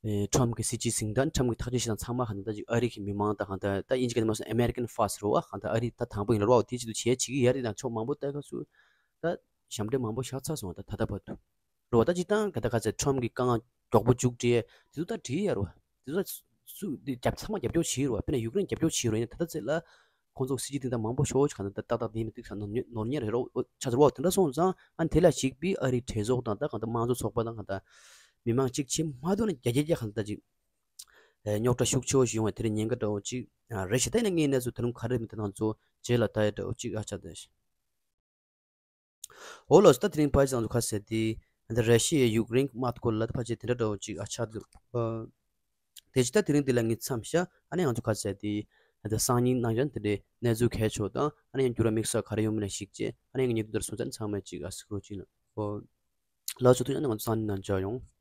ཨེ་ཁྲོམ་གྱི་སྲིད་ཇུས་ཟིན་སྟངས་ཁྲོམ་གྱི་ཐག་གཅོད་བྱེད་སྟངས་ཚང་མ་གང་ལྟར་ད་ཅིག་ཨ་རི་གི་མི་མང་དང་གང་ལྟར་ད་དབྱིན་ཇི་སྐད་ནས་མ་སོང་American First རེད་བ། གང་ལྟར་ཨ་རི་ད་དང་པོ་ཡིན་ལ་རོགས་དེ་ཅིག་ཏུ་བྱེད་བྱེད་ཀྱི་ཡ་རེད་དང་ཕྱོགས་མང་པོ་ལྟ་སྐབས་སུ་ད་ཞབས་འདྲེན་མང་པོ་བཞག་ཚར་སོང་བ་ད་ད་ལྟ་བར་དུ། རེད་བ། ད་སྤྱིར་བཏང་ག་ད་ག་ཚད་ཁྲོམ་གྱི་དཀའ་ངལ་མགྱོགས་པོ་མཇུག་སྒྲིལ་དེ་ཚོ་ད་བྲིས་ཡ་རེད་བ། དེ་ཚོ་ད་སུ་དེ་རྒྱབ་ཚང་མ་རྒྱབ་སྐྱོར་བྱེད་རེད་བ། དཔེར་ན་ཡུཀ་རེན་རྒྱབ་སྐྱོར་བྱེད་རེད། ཡིན་ད་ད་ཚད་ལ་ཁོང་ཚོ་སྲིད་ཇུས་སྟེང་ད་མང་པོ་ཤོག་གང་ད་ཏག་ཏག་དེ་མི་ཏིག་ས་ནོར་ཉེར་ནོར་ཉེར་རེད་རོགས་ཆ་ཚོར་བ་དེ་འདྲ་སོང་ཙང་ཨ་དེ་ལ་གཞིགས་པའི་ཨ་རིའི་གྲོས་ཚོགས་དང་ད་གང་ད་དམངས་གཙོ་ཚོགས་པ་དང་གང་ད་མི་མང་གཅིག་ཆེ་མ་གཏོགས་ན་བརྒྱ་ཆ་བརྒྱ་གང་ད་ཅིག་རྙོག་དྲ་ཤུགས་ཆེ་བོ་ཞིག་ཡོང་བའི་དེ་རིང་ཉེན་ཁ་འདྲ་བོ་ཅིག་རེད་ཤག་ད་ཡིན་ན་ངའི་གནས་ཚུལ་ད་རུང་ག་རེ་མི་ད་ང་ཚོ་རྗེས་ལ་ད་ཡ་འདྲ་བོ་ཅིག་ཨ་ཆ་ད་ཤག་འོ་ལགས་སོ། ད་དེ་རིང་ཕལ་ཆེར་ང་ཚོ་ཁ་གསལ་དེ་ད་ར་ཤི་ཡའི་ཡུཀ་རེན་དམག་སྐོར་ལ་ད་ཕལ་ཆེར་དེ་འདྲ་འདྲ་བོ་ཅིག་ཨ་ཆགས་འདུག་ཨ། དེ་ཅི་ད་དེ་རིང་འདི་ལ་ངས་མཚམས་བཞག་ཨ་ནི་ང་ཚོ་ཁ་གསལ་དེ་ད་སང་ཉིན་ནང་བཞིན་དེ་འདྲའི་གནས་ཚུལ་གལ་ཆེ་བ་དང་ཨ་ནི་ཡང་འགྱུར་བ་དམིགས་བསལ་ག་རེ་ཡོང་མིན་ལ་གཞིགས་བྱས་ཨ་ནི་ངས་ཉེ་དུ་འདིར་སོང་ཙང་ཚང་མས་ཅིག་ཨ་གཟིགས་རོགས་གྱིས་ལགས། ཨོ་ལགས་སོ། ཐུགས་རྗེ་ཆེ། ང་ཚོ་སང་ཉིན་ནང་མཇལ་ཡོང་།